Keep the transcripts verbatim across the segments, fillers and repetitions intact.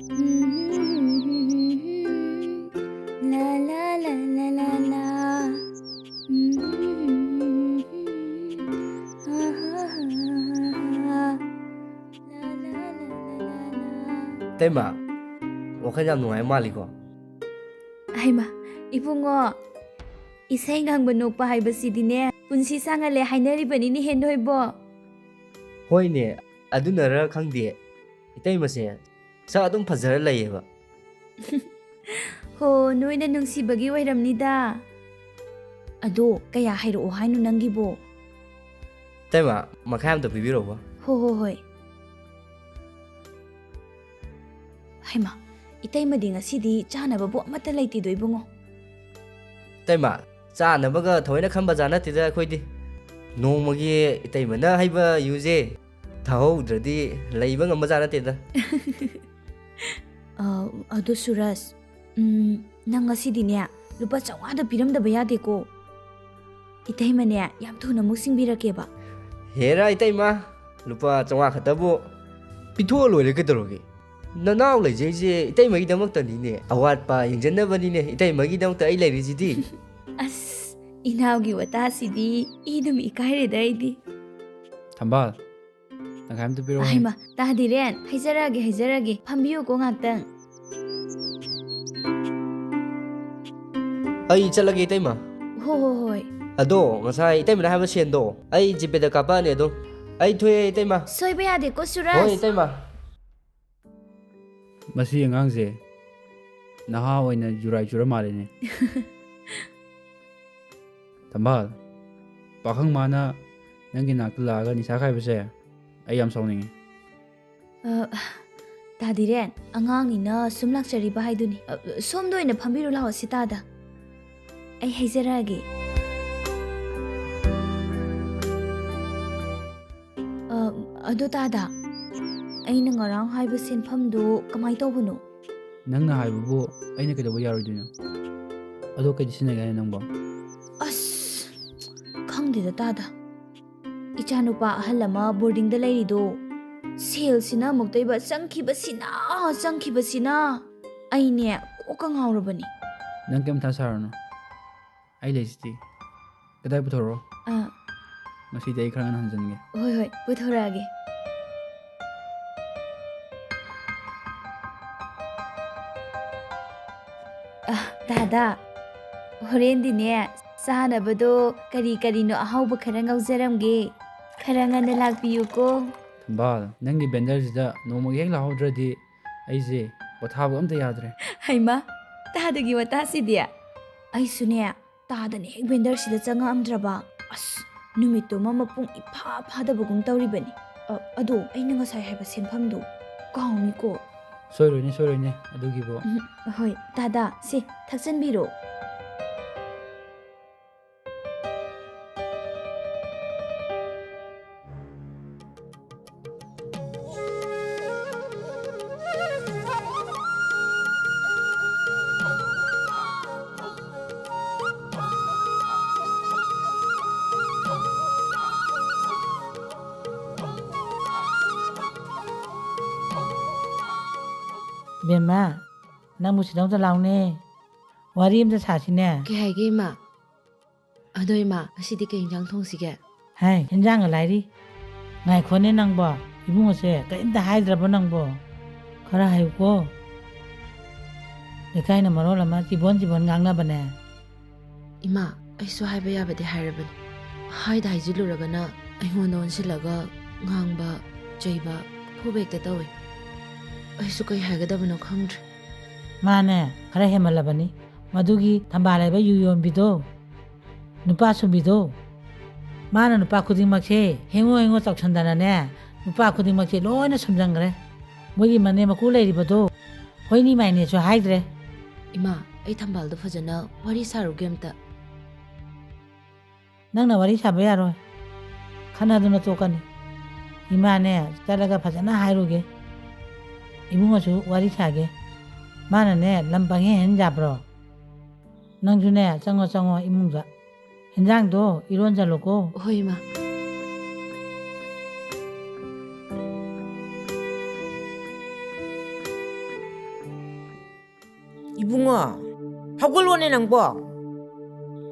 La la la la la la. ꯏꯇꯩꯃ, ꯋꯥꯈꯜ ꯌꯥꯝ ꯅꯨꯡꯉꯥꯏ ꯃꯥꯜꯂꯤꯀꯣ? ꯍꯩꯃ, ꯏꯕꯨꯡꯉꯣ, ꯏꯁꯩ ꯉꯪꯕ ꯅꯣꯛꯄ ꯍꯥꯏꯕꯁꯤꯗꯤꯅꯦ, ꯄꯨꯟꯁꯤ ꯁꯥꯡꯍꯜꯂꯦ ꯍꯥꯏꯅꯔꯤꯕꯅꯤꯅꯦꯍꯦ ꯅꯣꯏꯕꯣ꯫ ꯍꯣꯏꯅꯦ, ꯑꯗꯨꯅꯔ ꯈꯪꯗꯦ, ꯏꯇꯩꯃꯁꯦ ꯁꯛ ꯑꯗꯨꯝ ꯐꯖꯔ ꯂꯩꯌꯦꯕ꯫ ꯍꯣ, ꯅꯣꯏꯅ ꯅꯨꯡꯁꯤꯕꯒꯤ ꯑꯣꯏꯔꯝꯅꯤꯗ꯫ ꯑꯗꯣ ꯀꯌꯥ ꯍꯥꯏꯔꯛꯑꯣ ꯍꯥꯏꯅꯣ ꯅꯪꯒꯤꯕꯣ? ꯏꯇꯩꯃ, ꯃꯈꯥꯏ ꯑꯝꯇ ꯄꯤꯕꯤꯔꯛꯎꯕ꯫ ꯍꯣ ꯍꯣ ꯍꯣꯏ꯫ ꯍꯩꯃ, ꯏꯇꯩꯃꯗꯤ ꯉꯁꯤꯗꯤ ꯆꯥꯅꯕꯕꯨ ꯑꯃꯠꯇ ꯂꯩꯇꯦꯗꯣ ꯏꯕꯨꯡꯉꯣ꯫ ꯏꯇꯩꯃ, ꯆꯥꯅꯕꯒ ꯊꯑꯣꯏꯅ ꯈꯟꯕ ꯖꯥꯠ ꯅꯠꯇꯦꯗ ꯑꯩꯈꯣꯏꯗꯤ꯫ ꯅꯣꯡꯃꯒꯤ ꯏꯇꯩꯃꯅ ꯍꯩꯕ ꯌꯨꯁꯦ ꯊꯛꯍꯧꯗ꯭ꯔꯗꯤ ꯂꯩꯕ ꯉꯝꯕ ꯖꯥꯠ ꯅꯠꯇꯦꯗ꯫ ꯑ, ꯑꯗꯣ ꯁꯨꯔꯖ, ꯎꯝ, ꯅꯪ ꯉꯁꯤꯗꯤꯅꯦ ꯂꯨꯄꯥ ꯆꯥꯝꯃꯉꯥꯗ ꯄꯤꯔꯝꯗꯕ ꯌꯥꯗꯦꯀꯣ꯫ ꯏꯇꯩꯃꯅꯦ ꯌꯥꯝ ꯊꯨꯅ ꯑꯃꯨꯛ ꯁꯤꯡꯕꯤꯔꯛꯀꯦꯕ꯫ ꯍꯦꯔꯥ ꯏꯇꯩꯃ, ꯂꯨꯄꯥ ꯆꯥꯝꯃꯉꯥ ꯈꯛꯇꯕꯨ ꯄꯤꯊꯣꯛꯑ ꯂꯣꯏꯔꯦ ꯀꯩꯗꯧꯔꯒꯦ? ꯅꯅꯥꯎ ꯂꯩꯖꯩꯁꯦ ꯏꯇꯩꯃꯒꯤꯗꯃꯛꯇꯅꯤꯅꯦ, ꯑꯋꯥꯠꯄ ꯌꯦꯡꯖꯟꯅꯕꯅꯤꯅꯦ ꯏꯇꯩꯃꯒꯤꯗꯃꯛꯇ ꯑꯩ ꯂꯩꯔꯤꯁꯤꯗꯤ꯫ ꯑꯁ, ꯏꯅꯥꯎꯒꯤ ꯋꯥꯇꯥꯁꯤꯗꯤ ꯏ ꯑꯗꯨꯝ ꯏꯀꯥꯏꯔꯦꯗ ꯑꯩꯗꯤ꯫ ꯊꯝꯕꯥꯜ, ꯇꯪꯈꯥꯏ ꯑꯝꯇ ꯄꯤꯔꯛꯑꯣ꯫ ꯍꯩꯃ, ꯇꯥꯗꯤꯔꯦꯟ, ꯍꯩꯖꯔꯛꯑꯒꯦ, ꯍꯩꯖꯔꯛꯑꯒꯦ, ꯐꯝꯕꯤꯌꯨꯀꯣ ꯉꯥꯛꯇꯪ꯫ ꯑꯩ ꯆꯠꯂꯒꯦ ꯏꯇꯩꯃ꯫ ꯍꯣ ꯍꯣ ꯍꯣꯏ꯫ ꯑꯗꯣ ꯉꯁꯥꯏ ꯏꯇꯩꯃꯅ ꯍꯥꯏꯕ ꯁꯦꯟꯗꯣ ꯑꯩ ꯖꯤꯄꯦꯗ ꯀꯥꯞꯄꯛꯑꯅꯤ ꯑꯗꯨꯝ꯫ ꯑꯩ ꯊꯣꯛꯑꯦ ꯏꯇꯩꯃ꯫ ꯁꯣꯏꯕ ꯌꯥꯗꯦꯀꯣ ꯍꯣꯏ ꯁꯨꯔꯖ꯫ ꯏꯇꯩꯃ꯫ ꯃꯁꯤ ꯑꯉꯥꯡꯁꯦ ꯅꯍꯥ ꯑꯣꯏꯅ ꯖꯨꯔꯥꯏ ꯆꯨꯔ ꯃꯥꯜꯂꯦꯅꯦ꯫ ꯊꯝꯕꯥꯜ, ꯄꯥꯈꯪ ꯃꯥꯅ ꯅꯪꯒꯤ ꯅꯥꯛꯇ ꯂꯥꯛꯑꯒ ꯅꯤꯁꯥ ꯈꯥꯏꯕꯁꯦ ꯑꯩ ꯌꯥꯝ ꯁꯥꯎꯅꯤꯡꯉꯤ꯫ ꯑ, ꯇꯥꯗꯤꯔꯦꯟ, ꯑꯉꯥꯡꯅꯤꯅ ꯁꯨꯝ ꯂꯥꯛꯆꯔꯤꯕ ꯍꯥꯏꯗꯨꯅꯤ꯫ ꯑ, ꯁꯣꯝꯗ ꯑꯣꯏꯅ ꯐꯝꯕꯤꯔꯨ ꯂꯥꯛꯑꯣ ꯁꯤꯇꯥꯗ꯫ ꯑꯩ ꯍꯩꯖꯔꯛꯑꯒꯦ꯫ ꯑ, ꯑꯗꯣ ꯇꯥꯗ, ꯑꯩꯅ ꯉꯔꯥꯡ ꯍꯥꯏꯕ ꯁꯦꯟꯐꯝꯗꯨ ꯀꯃꯥꯏ ꯇꯧꯕꯅꯣ? ꯅꯪꯅ ꯍꯥꯏꯕꯕꯨ ꯑꯩꯅ ꯀꯩꯗꯧꯕ ꯌꯥꯔꯣꯏꯗꯣꯏꯅꯣ? ꯑꯗꯣ ꯀꯩꯗꯤ ꯁꯤꯖꯤꯟꯅꯒꯦ ꯍꯥꯏꯅꯣ ꯅꯪꯕꯣ? ꯑꯁ, ꯈꯪꯗꯦꯗ ꯇꯥꯗ꯫ ꯏꯆꯥꯅꯨꯄꯥ ꯑꯍꯜ ꯑꯃ ꯕꯣꯔꯗꯤꯡꯗ ꯂꯩꯔꯤꯗꯣ, ꯁꯦꯜꯁꯤꯅ ꯑꯃꯨꯛꯇꯣꯏꯕ ꯆꯪꯈꯤꯕꯁꯤꯅ, ꯆꯪꯈꯤꯕꯁꯤꯅ꯫ ꯑꯩꯅꯦ ꯀꯣꯛꯀ ꯉꯥꯎꯔꯕꯅꯤ꯫ ꯅꯪ ꯀꯩꯝ ꯃꯊꯥ ꯁꯥꯔꯨꯅꯨ, ꯑꯩ ꯂꯩꯁꯤꯗꯤ꯫ ꯀꯗꯥꯏ ꯄꯨꯊꯣꯔꯛꯑꯣ? ꯑꯥ꯫ ꯉꯁꯤꯗꯤ ꯑꯩ ꯈꯔ ꯉꯟꯅ ꯍꯟꯖꯟꯒꯦ꯫ ꯍꯣꯏ, ꯍꯣꯏ, ꯄꯨꯊꯣꯔꯛꯑꯒꯦ꯫ ꯑ, ꯗꯥꯗꯥ, ꯍꯣꯔꯦꯟꯗꯤꯅꯦ, ꯆꯥꯅꯕꯗꯣ ꯀꯔꯤ ꯀꯔꯤꯅꯣ ꯑꯍꯥꯎꯕ ꯈꯔ ꯉꯧꯖꯔꯝꯒꯦ꯫ ꯈꯔ ꯉꯟꯅ ꯂꯥꯛꯄꯤꯌꯨꯀꯣ꯫ ꯊꯝꯕꯥꯜ, ꯅꯪꯒꯤ ꯕꯦꯟꯗꯔꯁꯤꯗ ꯅꯣꯡꯃꯒꯤ ꯍꯦꯛ ꯂꯥꯛꯍꯧꯗ꯭ꯔꯗꯤ ꯑꯩꯁꯦ ꯄꯣꯊꯥꯕ ꯑꯝꯇ ꯌꯥꯗ꯭ꯔꯦ꯫ ꯍꯩꯃꯥ, ꯇꯥꯗꯒꯤ ꯋꯥꯇꯥꯁꯤꯗꯤ꯫ ꯑꯩꯁꯨꯅꯦ, ꯇꯥꯗꯅ ꯍꯦꯛ ꯕꯦꯟꯗꯔꯁꯤꯗ ꯆꯪꯉꯛꯑꯝꯗ꯭ꯔꯕ? ꯑꯁ, ꯅꯨꯃꯤꯠꯇꯨꯃ ꯃꯄꯨꯡ ꯏꯐꯥ ꯐꯥꯗꯕꯒꯨꯝ ꯇꯧꯔꯤꯕꯅꯤ꯫ ꯑ, ꯑꯗꯣ ꯑꯩꯅ ꯉꯁꯥꯏ ꯍꯥꯏꯕ ꯁꯦꯟꯐꯝꯗꯣ ꯀꯥꯎꯅꯤꯀꯣ꯫ ꯁꯣꯏꯔꯣꯏꯅꯦ, ꯁꯣꯏꯔꯣꯏꯅꯦ ꯑꯗꯨꯒꯤꯕꯨ꯫ ꯎꯝ, ꯍꯣꯏ, ꯗꯥꯗꯥ, ꯁꯦ, ꯊꯛꯆꯟꯕꯤꯔꯣ꯫ ꯏꯕꯦꯝꯃ, ꯅꯪꯕꯨ ꯁꯤꯗ ꯑꯝꯇ ꯂꯥꯎꯅꯦ꯫ ꯋꯥꯔꯤ ꯑꯝꯇ ꯁꯥꯁꯤꯅꯦ꯫ ꯀꯩ ꯍꯥꯏꯒꯦ, ꯏꯃꯥ? ꯑꯗꯣ ꯏꯃꯥ, ꯉꯁꯤꯗꯤ ꯀꯩ ꯏꯟꯖꯥꯡ ꯊꯣꯡꯁꯤꯒꯦ? ꯍꯥꯏ, ꯏꯟꯖꯥꯡꯒ ꯂꯥꯏꯔꯤ꯫ ꯉꯥꯏꯈꯣꯅꯦ ꯅꯪꯕꯣ, ꯏꯕꯨꯡꯉꯣꯁꯦ ꯀꯔꯤꯝꯇ ꯍꯥꯏꯗ꯭ꯔꯕꯣ ꯅꯪꯕꯣ? ꯈꯔ ꯍꯥꯏꯌꯨꯀꯣ꯫ ꯂꯩꯀꯥꯏꯅ ꯃꯔꯣꯜ ꯑꯃ ꯆꯤꯕꯣꯟ ꯆꯤꯕꯣꯟ ꯉꯥꯡꯅꯕꯅꯦ꯫ ꯏꯃꯥ, ꯑꯩꯁꯨ ꯍꯥꯏꯕ ꯌꯥꯕꯗꯤ ꯍꯥꯏꯔꯕꯅꯤ꯫ ꯍꯥꯏꯗ ꯍꯥꯏꯖꯤꯜꯂꯨꯔꯒꯅ ꯑꯩꯉꯣꯟꯗ ꯑꯣꯟꯁꯤꯜꯂꯒ ꯉꯥꯡꯕ, ꯆꯩꯕ, ꯐꯨꯕ ꯍꯦꯛꯇ ꯇꯧꯏ꯫ ꯑꯩꯁꯨ ꯀꯩ ꯍꯥꯏꯒꯗꯕꯅꯣ ꯈꯪꯗ꯭ꯔꯦ꯫ ꯃꯥꯅꯦ, ꯈꯔ ꯍꯦꯟꯃꯜꯂꯕꯅꯤ꯫ ꯃꯗꯨꯒꯤ ꯊꯝꯕꯥꯜ ꯂꯩꯕ ꯌꯨ ꯌꯣꯟꯕꯤꯗꯣ, ꯅꯨꯄꯥ ꯁꯨꯝꯕꯤꯗꯣ, ꯃꯥꯅ ꯅꯨꯄꯥ ꯈꯨꯗꯤꯡꯃꯛꯁꯦ ꯍꯦꯡꯉꯣ ꯍꯦꯡꯉꯣ ꯇꯧꯁꯟꯗꯅꯅꯦ, ꯅꯨꯄꯥ ꯈꯨꯗꯤꯡꯃꯛꯁꯦ ꯂꯣꯏꯅ ꯁꯨꯝꯖꯟꯈ꯭ꯔꯦ꯫ ꯃꯣꯏꯒꯤ ꯃꯅꯦꯝ ꯃꯀꯨ ꯂꯩꯔꯤꯕꯗꯣ, ꯍꯣꯏꯅꯤ ꯃꯥꯏꯅꯦꯁꯨ ꯍꯥꯏꯗ꯭ꯔꯦ꯫ ꯏꯃꯥ, ꯑꯩ ꯊꯝꯕꯥꯜꯗꯣ ꯐꯖꯅ ꯋꯥꯔꯤ ꯁꯥꯔꯨꯒꯦ ꯑꯝꯇ꯫ ꯅꯪꯅ ꯋꯥꯔꯤ ꯁꯥꯕ ꯌꯥꯔꯣꯏ꯫ ꯈꯠꯅꯗꯨꯅ ꯇꯣꯛꯀꯅꯤ꯫ ꯏꯃꯥꯅꯦ, ꯆꯠꯂꯒ ꯐꯖꯅ ꯍꯥꯏꯔꯨꯒꯦ꯫ ꯏꯕꯨꯡꯉꯣꯁꯨ ꯋꯥꯔꯤ ꯁꯥꯒꯦ꯫ ꯃꯥꯅꯅꯦ, ꯂꯝ ꯄꯪꯍꯦꯟ ꯍꯦꯟ ꯌꯥꯕ꯭ꯔꯣ? ꯅꯪꯁꯨꯅꯦ, ꯆꯪꯉꯣ, ꯆꯪꯉꯣ ꯏꯃꯨꯡꯗ꯫ ꯍꯦꯟꯖꯥꯡꯗꯣ ꯏꯔꯣꯟꯖꯜꯂꯣꯀꯣ꯫ ꯍꯣꯏ, ꯏꯃꯥ꯫ ꯏꯕꯨꯡꯉꯣ, ꯍꯧꯒꯠꯂꯣꯅꯦ ꯅꯪꯕꯣ꯫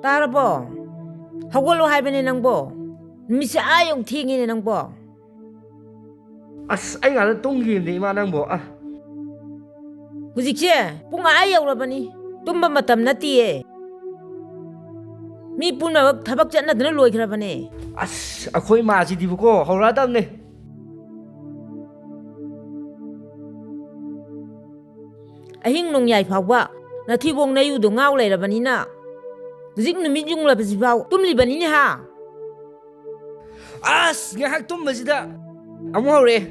ꯇꯥꯔꯕꯣ? ꯍꯧꯒꯠꯂꯣ ꯍꯥꯏꯕꯅꯦ ꯅꯪꯕꯣ꯫ ꯅꯨꯃꯤꯠꯁꯦ ꯑꯥ ꯌꯧ ꯊꯦꯡꯉꯦꯅꯦ ꯅꯪꯕꯣ꯫ ꯑꯁ, ꯑꯩ ꯉꯥꯛꯇ ꯇꯨꯝꯈꯤꯕꯅꯦ, ꯏꯃꯥ, ꯅꯪꯕꯣ꯫ ꯑ꯫ ꯍꯧꯖꯤꯛꯁꯦ ꯄꯨꯡ ꯑꯥ ꯌꯧꯔꯕꯅꯤ꯫ ꯇꯨꯝꯕ ꯃꯇꯝ ꯅꯠꯇꯤꯌꯦ꯫ ꯃꯤ ꯄꯨꯝꯅꯃꯛ ꯊꯕꯛ ꯆꯠꯅꯗꯅ ꯂꯣꯏꯈ꯭ꯔꯕꯅꯦ꯫ ꯑꯁ, ꯑꯩꯈꯣꯏ ꯃꯥꯁꯤꯗꯤꯕꯀꯣ, ꯍꯧꯔꯛꯑꯗꯕꯅꯦ꯫ ꯑꯍꯤꯡ ꯅꯣꯡꯌꯥꯏ ꯐꯥꯎꯕ ꯅꯊꯤꯕꯣꯡ ꯅꯌꯨꯗꯣ ꯉꯥꯎ ꯂꯩꯔꯕꯅꯤꯅ, ꯍꯧꯖꯤꯛ ꯅꯨꯃꯤꯠ ꯌꯨꯡꯂꯕꯁꯤꯐꯥꯎ ꯇꯨꯝꯂꯤꯕꯅꯤꯅꯦ ꯍꯥ? ꯑꯁ, ꯉꯥꯏꯍꯥꯛ ꯇꯨꯝꯕꯁꯤꯗ ꯑꯃꯨꯛ ꯍꯧꯔꯛꯑꯦ꯫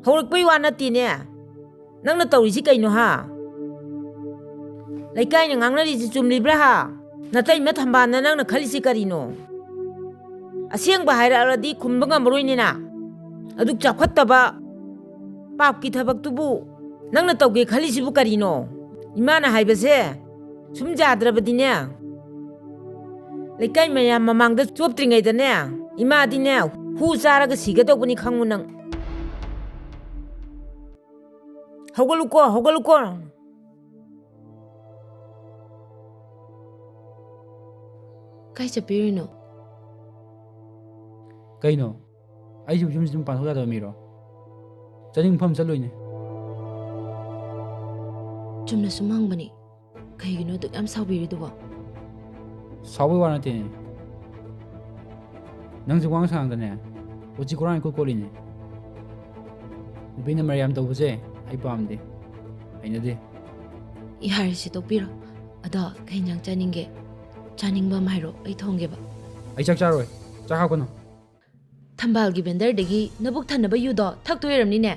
ꯍꯧꯔꯛꯄꯩ ꯋꯥ ꯅꯠꯇꯦꯅꯦ꯫ ꯅꯪꯅ ꯇꯧꯔꯤꯁꯤ ꯀꯩꯅꯣ ꯍꯥ? ꯂꯩꯀꯥꯏꯅ ꯉꯥꯡꯅꯔꯤꯁꯤ ꯆꯨꯝꯂꯤꯕ꯭ꯔꯥ ꯍꯥ? ꯅꯇꯩꯃ ꯊꯝꯕꯥꯜꯅ ꯅꯪꯅ ꯈꯜꯂꯤꯁꯤ ꯀꯔꯤꯅꯣ? ꯑꯁꯦꯡꯕ ꯍꯥꯏꯔꯛꯑꯗꯤ ꯈꯨꯝꯕ ꯉꯝꯃꯔꯣꯏꯅꯦꯅ꯫ ꯑꯗꯨꯛ ꯆꯥꯎꯈꯠꯇꯕ ꯄꯥꯞꯀꯤ ꯊꯕꯛꯇꯨꯕꯨ ꯅꯪꯅ ꯇꯧꯒꯦ ꯈꯜꯂꯤꯁꯤꯕꯨ ꯀꯔꯤꯅꯣ? ꯏꯃꯥꯅ ꯍꯥꯏꯕꯁꯦ ꯁꯨꯝ ꯌꯥꯗ꯭ꯔꯕꯗꯤꯅꯦ, ꯂꯩꯀꯥꯏ ꯃꯌꯥꯝ ꯃꯃꯥꯡꯗ ꯆꯣꯞꯇ꯭ꯔꯤꯉꯩꯗꯅꯦ, ꯏꯃꯥꯗꯤꯅꯦ ꯍꯨ ꯆꯥꯔꯒ ꯁꯤꯒꯗꯧꯕꯅꯤ ꯈꯪꯉꯨ ꯅꯪ꯫ ꯍꯧꯒꯠꯂꯨꯀꯣ, ꯍꯧꯒꯠꯂꯨꯀꯣ꯫ ꯀꯥꯏ ꯆꯠꯄꯤꯔꯨꯏꯅꯣ? ꯀꯩꯅꯣ? ꯑꯩꯁꯤꯕꯨ ꯌꯨꯝꯁꯤꯗ ꯃꯄꯥꯟ ꯊꯣꯛ ꯌꯥꯗꯕ ꯃꯤꯔꯣ? ꯆꯠꯅꯤꯡ ꯃꯐꯝ ꯆꯠꯂꯨꯏꯅꯦ꯫ ꯆꯨꯝꯅ ꯁꯨꯝ ꯍꯪꯕꯅꯤ꯫ ꯀꯩꯒꯤꯅꯣ ꯑꯗꯨꯛ ꯌꯥꯝ ꯁꯥꯎꯕꯤꯔꯤꯗꯨꯕꯣ? ꯁꯥꯎꯕꯩ ꯋꯥ ꯅꯠꯇꯦꯅꯦ꯫ ꯅꯪꯁꯦ ꯋꯥꯉꯥꯡ ꯁꯉꯥꯡꯗꯅꯦ, ꯎꯆꯤ ꯀꯣꯔꯥꯡ ꯏꯀꯣꯠ ꯀꯣꯠꯂꯤꯅꯦ꯫ ꯅꯨꯄꯤꯅ ꯃꯔꯩ ꯌꯥꯝ ꯇꯧꯕꯁꯦ ꯑꯩ ꯄꯥꯝꯗꯦ, ꯍꯩꯅꯗꯦ꯫ ꯌꯥꯔꯦꯁꯦ, ꯇꯣꯛꯄꯤꯔꯣ꯫ ꯑꯗꯣ ꯀꯩ ꯏꯟꯖꯥꯡ ꯆꯥꯅꯤꯡꯒꯦ? ꯆꯥꯅꯤꯡꯕ ꯑꯃ ꯍꯥꯏꯔꯣ, ꯑꯩ ꯊꯣꯡꯒꯦꯕ꯫ ꯑꯩ ꯆꯥꯛ ꯆꯥꯔꯣꯏ, ꯆꯥꯛ ꯍꯥꯞꯀꯅꯨ꯫ ꯊꯝꯕꯥꯜꯒꯤ ꯚꯦꯟꯗꯔꯗꯒꯤ ꯅꯕꯨꯛ ꯊꯟꯅꯕ ꯌꯨꯗꯣ ꯊꯛꯇꯣꯏ ꯑꯣꯏꯔꯝꯅꯤꯅꯦ꯫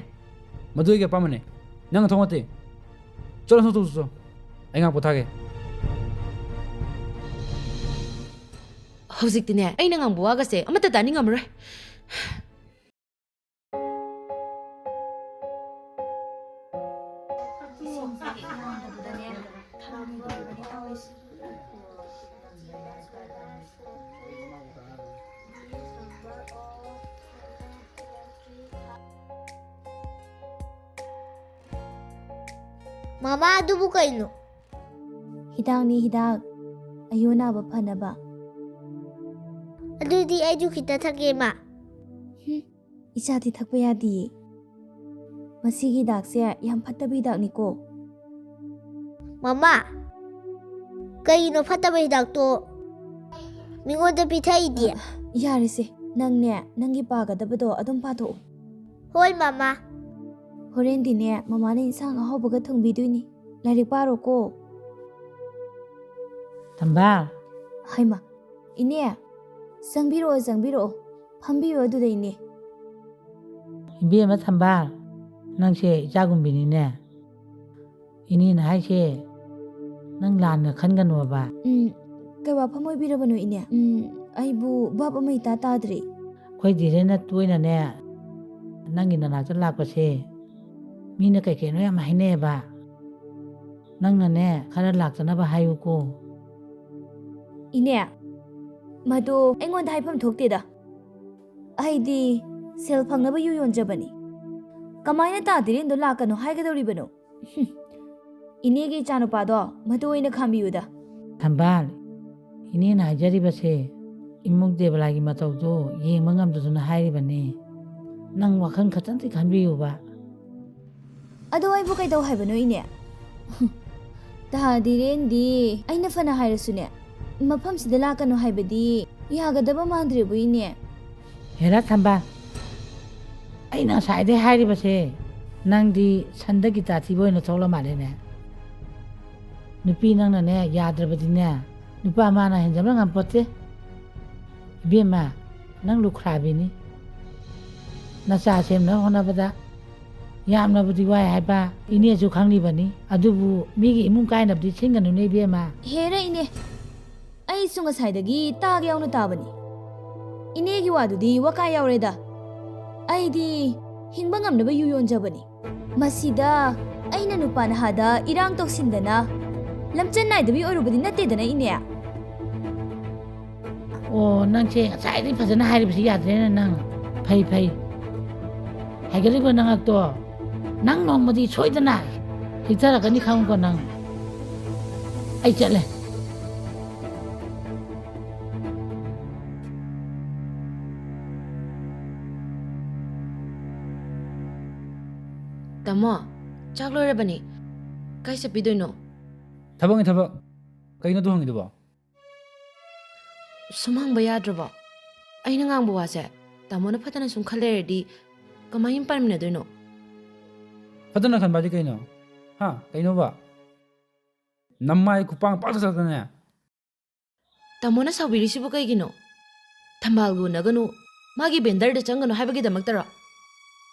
ꯃꯗꯨ ꯑꯩꯒꯤ ꯑꯄꯥꯝꯕꯅꯦ, ꯅꯪꯅ ꯊꯣꯡ ꯅꯠꯇꯦ꯫ ꯆꯠꯂꯣ, ꯆꯠꯂꯣ, ꯆꯠꯂꯣ, ꯆꯠꯂꯣ꯫ ꯑꯩ ꯉꯥꯏꯍꯥꯛ ꯄꯣꯊꯥꯒꯦ꯫ ꯍꯧꯖꯤꯛꯇꯤꯅꯦ, ꯑꯩꯅ ꯉꯥꯡꯕ ꯋꯥꯒꯁꯦ ꯑꯃꯠꯇ ꯇꯥꯅꯤꯡꯉꯝꯃꯔꯣꯏ꯫ ꯃꯃꯥ, ꯑꯗꯨꯕꯨ ꯀꯩꯅꯣ? ꯍꯤꯗꯥꯛꯅꯤ, ꯍꯤꯗꯥꯛ꯫ ꯑꯌꯣꯟ ꯅꯥꯕ ꯐꯅꯕ꯫ ꯑꯗꯨꯗꯤ ꯑꯩꯁꯨ ꯈꯤꯇ ꯊꯛꯀꯦ, ꯃꯥ꯫ ꯍꯨꯝ, ꯏꯆꯥꯗꯤ ꯊꯛꯄ ꯌꯥꯗꯤꯌꯦ꯫ ꯃꯁꯤꯒꯤ ꯍꯤꯗꯥꯛꯁꯦ ꯌꯥꯝ ꯐꯠꯇꯕ ꯍꯤꯗꯥꯛꯅꯤꯀꯣ꯫ ꯃꯃꯥ, ꯀꯩꯅꯣ ꯐꯠꯇꯕ ꯍꯤꯗꯥꯛꯇꯣ ꯃꯤꯉꯣꯟꯗ ꯄꯤꯊꯛꯏꯗꯤ? ꯌꯥꯔꯦꯁꯦ, ꯅꯪꯅꯦ, ꯅꯪꯒꯤ ꯄꯥꯒꯗꯕꯗꯣ ꯑꯗꯨꯝ ꯄꯥꯊꯣꯛꯎ꯫ ꯍꯣꯏ, ꯃꯃꯥ꯫ ꯍꯣꯔꯦꯟꯗꯤꯅꯦ, ꯃꯃꯥꯅ ꯏꯟꯁꯥꯡ ꯑꯍꯥꯎꯕꯒ ꯊꯣꯡꯕꯤꯗꯣꯏꯅꯤ꯫ ꯂꯥꯏꯔꯤꯛ ꯄꯥꯔꯣꯀꯣ꯫ ꯊꯝꯕꯥꯜ꯫ ꯍꯩꯃꯥ, ꯏꯅꯦ, ꯆꯪꯕꯤꯔꯛꯑꯣ, ꯆꯪꯕꯤꯔꯛꯑꯣ꯫ ꯐꯝꯕꯤꯌꯨ ꯑꯗꯨꯗ, ꯏꯅꯦ꯫ ꯏꯕꯦꯝꯃ ꯊꯝꯕꯥꯜ, ꯅꯪꯁꯦ ꯏꯆꯥꯒꯨꯝꯕꯤꯅꯤꯅꯦ꯫ ꯏꯅꯦꯅ ꯍꯥꯏꯁꯦ ꯅꯪ ꯂꯥꯟꯅ ꯈꯟꯒꯅꯣꯕ꯫ ꯎꯝ, ꯀꯩ ꯋꯥꯐꯝ ꯑꯣꯏꯕꯤꯔꯕꯅꯣ, ꯏꯅꯦ? ꯎꯝ, ꯑꯩꯕꯨ ꯚꯥꯞ ꯑꯃ ꯏꯇꯥ ꯇꯥꯗ꯭ꯔꯦ꯫ ꯑꯩꯈꯣꯏ ꯙꯤꯔꯦꯟꯅ ꯇꯣꯏꯅꯅꯦ ꯅꯪꯒꯤ ꯅꯅꯥꯛꯇ ꯂꯥꯛꯄꯁꯦ ꯃꯤꯅ ꯀꯩ ꯀꯩꯅꯣ ꯌꯥꯝ ꯍꯥꯏꯅꯩꯌꯦꯕ꯫ ꯅꯪꯅꯅꯦ ꯈꯔ ꯂꯥꯛꯇꯅꯕ ꯍꯥꯏꯌꯨꯀꯣ꯫ ꯏꯅꯦ, ꯃꯗꯨ ꯑꯩꯉꯣꯟꯗ ꯍꯥꯏꯐꯝ ꯊꯣꯛꯇꯦꯗ꯫ ꯑꯩꯗꯤ ꯁꯦꯜ ꯐꯪꯅꯕ ꯌꯨ ꯌꯣꯟꯖꯕꯅꯤ꯫ ꯀꯃꯥꯏꯅ ꯇꯥ ꯙꯤꯔꯦꯟꯗꯣ ꯂꯥꯛꯀꯅꯣ ꯍꯥꯏꯒꯗꯧꯔꯤꯕꯅꯣ? ꯍꯨꯝ꯫ ꯏꯅꯦꯒꯤ ꯏꯆꯥꯅꯨꯄꯥꯗꯣ ꯃꯗꯨ ꯑꯣꯏꯅ ꯈꯥꯝꯕꯤꯌꯨꯗ꯫ ꯊꯝꯕꯥꯜ, ꯏꯅꯦꯅ ꯍꯥꯏꯖꯔꯤꯕꯁꯦ ꯏꯃꯨꯡ ꯗꯦꯕꯂꯥꯒꯤ ꯃꯇꯧꯗꯨ ꯌꯦꯡꯕ ꯉꯝꯗꯗꯨꯅ ꯍꯥꯏꯔꯤꯕꯅꯤ꯫ ꯅꯪ ꯋꯥꯈꯜ ꯈꯛꯇꯪꯗꯤ ꯈꯟꯕꯤꯌꯨꯕ꯫ ꯑꯗꯣ ꯑꯩꯕꯨ ꯀꯩꯗꯧ ꯍꯥꯏꯕꯅꯣ, ꯏꯅꯦ? ꯇꯥ ꯙꯤꯔꯦꯟꯗꯤ ꯑꯩꯅ ꯐꯅ ꯍꯥꯏꯔꯁꯨꯅꯦ, ꯃꯐꯝꯁꯤꯗ ꯂꯥꯛꯀꯅꯨ ꯍꯥꯏꯕꯗꯤ ꯌꯥꯒꯗꯕ ꯃꯥꯟꯗ꯭ꯔꯦꯕꯨ, ꯏꯅꯦ꯫ ꯍꯦꯔꯥ ꯊꯝꯕꯥꯜ, ꯑꯩꯅ ꯉꯁꯥꯏꯗꯩ ꯍꯥꯏꯔꯤꯕꯁꯦ, ꯅꯪꯗꯤ ꯁꯟꯗ ꯒꯤꯇꯥ ꯊꯤꯕ ꯑꯣꯏꯅ ꯊꯣꯛꯂ ꯃꯥꯜꯂꯦꯅꯦ꯫ ꯅꯨꯄꯤ ꯅꯪꯅꯅꯦ ꯌꯥꯗ꯭ꯔꯕꯗꯤꯅꯦ, ꯅꯨꯄꯥ ꯃꯥꯅ ꯍꯦꯟꯖꯕ ꯉꯝꯄꯣꯠꯇꯦ꯫ ꯏꯕꯦꯝꯃ, ꯅꯪ ꯂꯨꯈ꯭ꯔꯥꯕꯤꯅꯤ꯫ ꯅꯆꯥ ꯁꯦꯝꯅꯕ ꯍꯣꯠꯅꯕꯗ ꯌꯥꯝꯅꯕꯨꯗꯤ ꯋꯥꯏ ꯍꯥꯏꯕ ꯏꯅꯦꯁꯨ ꯈꯪꯂꯤꯕꯅꯤ, ꯑꯗꯨꯕꯨ ꯃꯤꯒꯤ ꯏꯃꯨꯡ ꯀꯥꯏꯅꯕꯗꯤ ꯁꯤꯟꯒꯅꯨꯅꯦ ꯏꯕꯦꯝꯃ꯫ ꯍꯦꯔ ꯏꯅꯦ, ꯑꯩꯁꯨ ꯉꯁꯥꯏꯗꯒꯤ ꯇꯥꯒꯦ ꯌꯥꯎꯅ ꯇꯥꯕꯅꯤ꯫ ꯏꯅꯦꯒꯤ ꯋꯥꯗꯨꯗꯤ ꯋꯥꯀꯥ ꯌꯥꯎꯔꯦꯗ꯫ ꯑꯩꯗꯤ ꯍꯤꯡꯕ ꯉꯝꯅꯕ ꯌꯨ ꯌꯣꯟꯖꯕꯅꯤ꯫ ꯃꯁꯤꯗ ꯑꯩꯅ ꯅꯨꯄꯥ ꯅꯍꯥꯗ ꯏꯔꯥꯡ ꯇꯧꯁꯤꯟꯗꯅ ꯂꯝꯆꯠ ꯅꯥꯏꯗꯕꯤ ꯑꯣꯏꯔꯨꯕꯗꯤ ꯅꯠꯇꯦꯗꯅ, ꯏꯅꯦ? ꯑꯣ, ꯅꯪꯁꯦ ꯉꯁꯥꯏꯗꯒꯤ ꯐꯖꯅ ꯍꯥꯏꯔꯤꯕꯁꯤ ꯌꯥꯗ꯭ꯔꯦꯅꯦ ꯅꯪ꯫ ꯐꯩ, ꯐꯩ꯫ ꯍꯥꯏꯒꯠꯂꯤꯕ ꯅꯉꯛꯇꯣ ꯅꯪ ꯅꯣꯡꯃꯗꯤ ꯁꯣꯏꯗꯅ ꯍꯤꯛꯊꯔꯛꯀꯅꯤ ꯈꯪꯉꯨꯀꯣ ꯅꯪ꯫ ꯑꯩ ꯆꯠꯂꯦ꯫ ꯇꯥꯃꯣ, ꯆꯥꯛ ꯂꯣꯏꯔꯕꯅꯤ꯫ ꯀꯥꯏ ꯆꯠꯄꯤꯗꯣꯏꯅꯣ? ꯊꯕꯛꯅꯤ ꯊꯕꯛ꯫ ꯀꯩꯅꯣ ꯑꯗꯨ ꯍꯪꯉꯤꯗꯨꯕꯣ? ꯁꯨꯝ ꯍꯪꯕ ꯌꯥꯗ꯭ꯔꯕꯣ? ꯑꯩꯅ ꯉꯥꯡꯕ ꯋꯥꯁꯦ ꯇꯥꯃꯣꯅ ꯐꯠꯇꯅ ꯁꯨꯝ ꯈꯜ ꯂꯩꯔꯗꯤ ꯀꯃꯥꯏꯅ ꯄꯥꯟꯃꯤꯟꯅꯗꯣꯏꯅꯣ? ꯐꯠꯇꯅ ꯈꯟꯕ ꯍꯥꯏꯗꯤ ꯀꯩꯅꯣ? ꯍꯥ? ꯀꯩꯅꯣꯕ? ꯅꯃꯥꯏ ꯈꯨꯄꯥꯡ ꯄꯥꯛ ꯆꯠꯇꯅꯦ꯫ ꯇꯥꯃꯣꯅ ꯁꯥꯎꯕꯤꯔꯤꯁꯤꯕꯨ ꯀꯩꯒꯤꯅꯣ? ꯊꯝꯕꯥꯜꯒ ꯎꯅꯒꯅꯨ, ꯃꯥꯒꯤ ꯕꯦꯟꯗꯔꯗ ꯆꯪꯒꯅꯨ ꯍꯥꯏꯕꯒꯤꯗꯃꯛꯇꯔꯣ?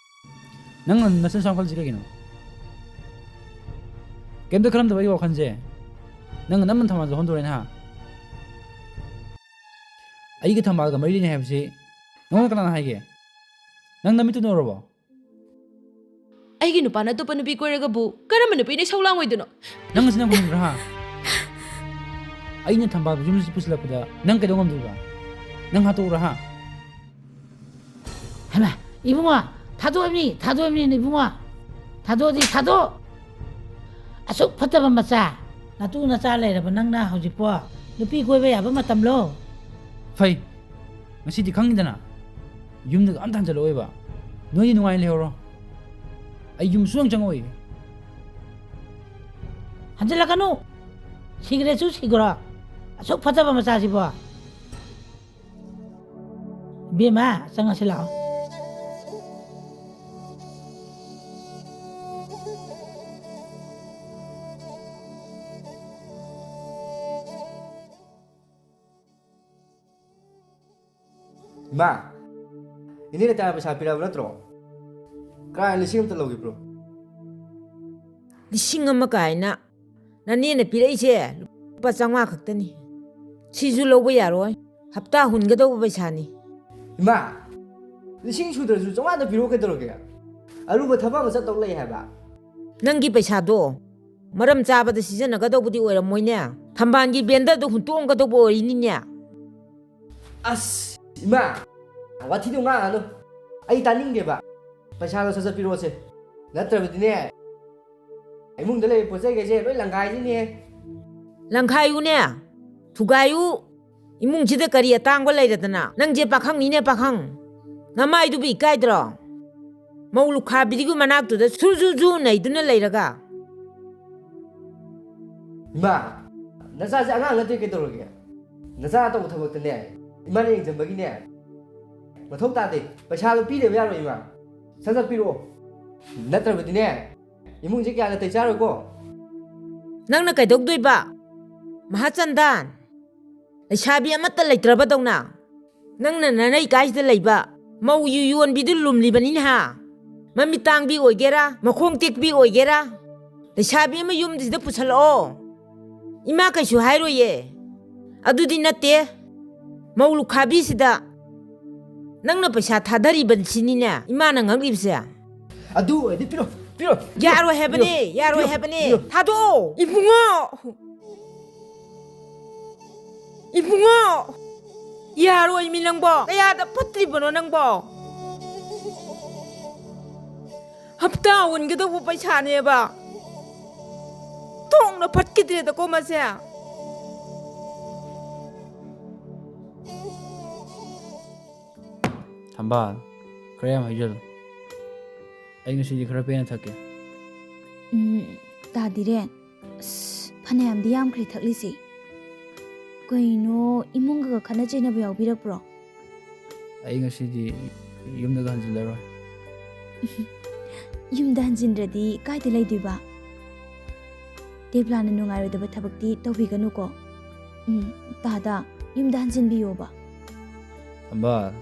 ꯅꯪꯅ ꯅꯆꯤꯟ ꯁꯥꯡꯈꯠꯂꯤꯁꯤ ꯀꯩꯒꯤꯅꯣ? ꯀꯩꯝꯇ ꯈꯜꯂꯝꯗꯕ ꯑꯩꯒꯤ ꯋꯥꯈꯜꯁꯦ ꯅꯪꯅ ꯅꯝꯅ ꯊꯝꯕꯥꯜ ꯆꯣꯡꯍꯟꯗꯣꯔꯦꯅꯦ, ꯍꯥ? ꯑꯩꯒ ꯊꯝꯕꯥꯜꯒ ꯃꯔꯤ ꯂꯩꯅꯩ ꯍꯥꯏꯕꯁꯤ ꯅꯉꯣꯟꯗ ꯀꯅꯥꯅ ꯍꯥꯏꯒꯦ? ꯅꯪ ꯅꯃꯤꯠꯇꯨꯅ ꯎꯔꯕꯣ? ꯑꯩꯒꯤ ꯅꯨꯄꯥꯅ ꯑꯇꯣꯞꯄ ꯅꯨꯄꯤ ꯀꯣꯏꯔꯒꯕꯨ ꯀꯔꯝꯕ ꯅꯨꯄꯤꯅ ꯏꯁꯧ ꯂꯥꯡꯉꯣꯏꯗꯣꯏꯅꯣ? ꯅꯪ ꯑꯁꯤ ꯅꯪ ꯈꯪꯕ꯭ꯔꯥ, ꯍꯥ? ꯑꯩꯅ ꯊꯝꯕꯥꯜ ꯌꯨꯝꯁꯤ ꯄꯨꯁꯤꯜꯂꯛꯄꯗ ꯅꯪ ꯀꯩꯗꯧ ꯉꯝꯗꯣꯏꯕ? ꯅꯪ ꯍꯥꯠꯇꯣꯛꯎꯔꯥ, ꯍꯥ? ꯍꯩꯃꯥ, ꯏꯕꯨꯡꯉꯣ, ꯊꯥꯗꯣꯛꯑꯕꯅꯤ, ꯊꯥꯗꯣꯛꯑꯕꯅꯤ ꯏꯕꯨꯡꯉꯣ꯫ ꯊꯥꯗꯣꯛꯑꯗꯤ ꯊꯥꯗꯣꯛ꯫ ꯑꯁꯨꯛ ꯐꯠꯇꯕ ꯃꯆꯥ, ꯅꯇꯨ ꯅꯆꯥ ꯂꯩꯔꯕ ꯅꯪꯅ ꯍꯧꯖꯤꯛꯄꯣ ꯅꯨꯄꯤ ꯀꯣꯏꯕ ꯌꯥꯕ ꯃꯇꯝꯂꯣ? ꯐꯩ, ꯉꯁꯤꯗꯤ ꯈꯪꯉꯤꯗꯅ, ꯌꯨꯝꯗꯒ ꯑꯝꯇ ꯍꯟꯖꯜꯂꯛꯑꯣꯏꯕ꯫ ꯅꯣꯏꯗꯤ ꯅꯨꯡꯉꯥꯏꯅ ꯂꯩꯍꯧꯔꯣ, ꯑꯩ ꯌꯨꯝ ꯁꯨꯡꯆꯪ ꯆꯪꯉꯛꯑꯣꯏ꯫ ꯍꯟꯖꯜꯂꯛꯀꯅꯨ, ꯁꯤꯈ꯭ꯔꯁꯨ ꯁꯤꯈ꯭ꯔꯣ, ꯑꯁꯨꯛ ꯐꯠꯇꯕ ꯃꯆꯥꯁꯤꯕꯣ꯫ ꯏꯕꯦꯝꯃ, ꯆꯪꯉꯁꯤ ꯂꯥꯛꯑꯣ꯫ ꯏꯃꯥ, ꯏꯅꯦꯅ ꯇꯥꯔ ꯄꯩꯁꯥ ꯄꯤꯔꯛꯑꯕ ꯅꯠꯇ꯭ꯔꯣ? ꯀꯥꯏ ꯂꯤꯁꯤꯡ ꯑꯃꯇ ꯂꯧꯒꯦ, ꯄꯤꯔꯛꯑꯣ꯫ ꯂꯤꯁꯤꯡ ꯑꯃ ꯀꯥꯏꯅ? ꯅꯅꯦꯅ ꯄꯤꯔꯛꯏꯁꯦ ꯂꯨꯄꯥ ꯆꯥꯝꯃꯉꯥ ꯈꯛꯇꯅꯤ꯫ ꯁꯤꯁꯨ ꯂꯧꯕ ꯌꯥꯔꯣꯏ, ꯍꯞꯇꯥ ꯍꯨꯟꯒꯗꯧꯕ ꯄꯩꯁꯥꯅꯤ꯫ ꯏꯃꯥ, ꯂꯤꯁꯤꯡ ꯁꯨꯗ꯭ꯔꯁꯨ ꯆꯥꯝꯃꯉꯥꯗ ꯄꯤꯔꯛꯑꯣ, ꯀꯩꯗꯧꯔꯒꯦ? ꯑꯔꯨꯕ ꯊꯕꯛ ꯑꯃ ꯆꯠꯇꯧ ꯂꯩ ꯍꯥꯏꯕ꯫ ꯅꯪꯒꯤ ꯄꯩꯁꯥꯗꯣ ꯃꯔꯝ ꯆꯥꯕꯗ ꯁꯤꯖꯤꯟꯅꯒꯗꯧꯕꯗꯤ ꯑꯣꯏꯔꯝꯃꯣꯏꯅꯦ꯫ ꯊꯝꯕꯥꯜꯒꯤ ꯕꯦꯟꯗꯔꯗꯨ ꯍꯨꯟꯇꯣꯛꯑꯝꯒꯗꯧꯕ ꯑꯣꯏꯔꯤꯅꯤꯅꯦ꯫ ꯑꯁ, ꯏꯃꯥ, ꯋꯥꯊꯤꯗꯣ ꯉꯥꯡꯉꯅꯨ꯫ ꯑꯩ ꯇꯥꯅꯤꯡꯗꯦꯕ꯫ ꯄꯩꯁꯥꯗꯣ ꯁꯠ ꯁꯠ ꯄꯤꯔꯛꯑꯣꯁꯦ꯫ ꯅꯠꯇ꯭ꯔꯕꯗꯤꯅꯦ, ꯏꯃꯨꯡꯗ ꯂꯩꯕ ꯄꯣꯠ ꯆꯩꯈꯩꯁꯦ ꯂꯣꯏ ꯂꯪꯒꯥꯏꯁꯤꯅꯦ꯫ ꯂꯪꯈꯥꯏꯌꯨꯅꯦ, ꯊꯨꯒꯥꯏꯌꯨ꯫ ꯏꯃꯨꯡꯁꯤꯗ ꯀꯔꯤ ꯑꯇꯥꯡꯕ ꯂꯩꯔꯗꯅ? ꯅꯪꯁꯦ ꯄꯥꯈꯪꯅꯤꯅꯦ, ꯄꯥꯈꯪ꯫ ꯅꯃꯥꯏꯗꯨꯕꯨ ꯏꯀꯥꯏꯗ꯭ꯔꯣ? ꯃꯧ ꯂꯨꯈꯥꯕꯤꯗꯨꯒꯤ ꯃꯅꯥꯛꯇꯨꯗ ꯁꯨꯔ ꯖꯨ ꯖꯨ ꯅꯩꯗꯨꯅ ꯂꯩꯔꯒ꯫ ꯏꯃꯥ, ꯅꯆꯥꯁꯦ ꯑꯉꯥꯡ ꯅꯠꯇꯦ ꯀꯩꯗꯧꯔꯒꯦ? ꯅꯆꯥ ꯇꯧꯕ ꯊꯕꯛꯇꯅꯦ, ꯏꯃꯥꯅ ꯌꯦꯡꯁꯤꯟꯕꯒꯤꯅꯦ, ꯃꯊꯧ ꯇꯥꯗꯦ꯫ ꯄꯩꯁꯥꯗꯣ ꯄꯤꯗꯕ ꯌꯥꯔꯣꯏ ꯏꯃꯥ꯫ ꯁꯠ ꯁꯠ ꯄꯤꯔꯛꯑꯣ꯫ ꯅꯠꯇ꯭ꯔꯕꯗꯤꯅꯦ, ꯏꯃꯨꯡꯁꯦ ꯀꯌꯥ ꯅꯥꯇꯩ ꯆꯥꯔꯣꯏꯀꯣ꯫ ꯅꯪꯅ ꯀꯩꯗꯧꯗꯣꯏꯕ? ꯃꯍꯥꯆꯟꯗꯥꯟ, ꯂꯩꯁꯥꯕꯤ ꯑꯃꯠꯇ ꯂꯩꯇ꯭ꯔꯕꯗꯧꯅ ꯅꯪꯅ ꯅꯅꯩ ꯀꯥꯏꯁꯤꯗ ꯂꯩꯕ ꯃꯧ ꯌꯨ ꯌꯣꯟꯕꯤꯗꯨ ꯂꯨꯝꯂꯤꯕꯅꯤꯅꯦ ꯍꯥ? ꯃꯃꯤꯠ ꯇꯥꯡꯕꯤ ꯑꯣꯏꯒꯦꯔꯥ, ꯃꯈꯣꯡ ꯇꯦꯛꯄꯤ ꯑꯣꯏꯒꯦꯔꯥ, ꯂꯩꯁꯥꯕꯤ ꯑꯃ ꯌꯨꯝꯁꯤꯗ ꯄꯨꯁꯜꯂꯛꯑꯣ꯫ ꯏꯃꯥ ꯀꯩꯁꯨ ꯍꯥꯏꯔꯣꯏꯌꯦ꯫ ꯑꯗꯨꯗꯤ ꯅꯠꯇꯦ, ꯃꯧ ꯂꯨꯈꯥꯕꯤꯁꯤꯗ ꯅꯪꯅ ꯄꯩꯁꯥ ꯊꯥꯗꯔꯤꯕꯁꯤꯅꯤꯅꯦ ꯏꯃꯥꯅ ꯉꯛꯂꯤꯕꯁꯦ꯫ ꯑꯗꯨ ꯑꯣꯏꯔꯗꯤ ꯄꯤꯔꯣ, ꯄꯤꯔꯣ, ꯄꯤꯔꯣ, ꯌꯥꯔꯣꯏ ꯍꯥꯏꯕꯅꯦ, ꯄꯤꯔꯣ, ꯌꯥꯔꯣꯏ ꯄꯤꯔꯣ, ꯍꯥꯏꯕꯅꯦ꯫ ꯄꯤꯔꯣ꯫ ꯊꯥꯗꯣꯛꯑꯣ꯫ ꯏꯕꯨꯡꯉꯣ! ꯏꯕꯨꯡꯉꯣ! ꯌꯥꯔꯣꯏ ꯃꯤ ꯅꯪꯕꯣ! ꯀꯌꯥꯗ ꯐꯠꯇ꯭ꯔꯤꯕꯅꯣ ꯅꯪꯕꯣ? ꯍꯞꯇꯥ ꯍꯨꯟꯒꯗꯧꯕ ꯄꯩꯁꯥꯅꯦꯕ꯫ ꯊꯣꯡꯅ ꯐꯠꯈꯤꯗ꯭ꯔꯦꯗꯀꯣ ꯃꯁꯦ꯫ ꯊꯝꯕꯥꯜ, ꯈꯔ ꯌꯥꯝ ꯍꯩꯖꯜꯂꯨ꯫ ꯑꯩ ꯉꯁꯤꯗꯤ ꯈꯔ ꯄꯦꯟꯅ ꯊꯛꯀꯦ꯫ ꯎꯝ, ꯇꯥꯗꯤꯔꯦ꯫ ꯑꯁ, ꯐꯅꯌꯥꯝꯗꯤ ꯌꯥꯝꯈ꯭ꯔꯦ ꯊꯛꯂꯤꯁꯦ꯫ ꯀꯩꯅꯣ, ꯏꯃꯨꯡꯒ ꯈꯠꯅ ꯆꯩꯅꯕ ꯌꯥꯎꯕꯤꯔꯛꯄ꯭ꯔꯣ? ꯑꯩ ꯉꯁꯤꯗꯤ ꯌꯨꯝꯗꯒ ꯍꯟꯖꯤꯜꯂꯔꯣꯏ꯫ ꯌꯨꯝꯗ ꯍꯟꯖꯤꯟꯗ꯭ꯔꯗꯤ ꯀꯥꯏꯗ ꯂꯩꯗꯣꯏꯕ? ꯗꯦꯕ꯭ꯂꯥꯅ ꯅꯨꯡꯉꯥꯏꯔꯣꯏꯗꯕ ꯊꯕꯛꯇꯤ ꯇꯧꯕꯤꯒꯅꯨꯀꯣ꯫ ꯎꯝ, ꯇꯥꯗ, ꯌꯨꯝꯗ ꯍꯟꯖꯤꯟꯕꯤꯌꯣꯕ꯫ ꯊꯝꯕꯥꯜ,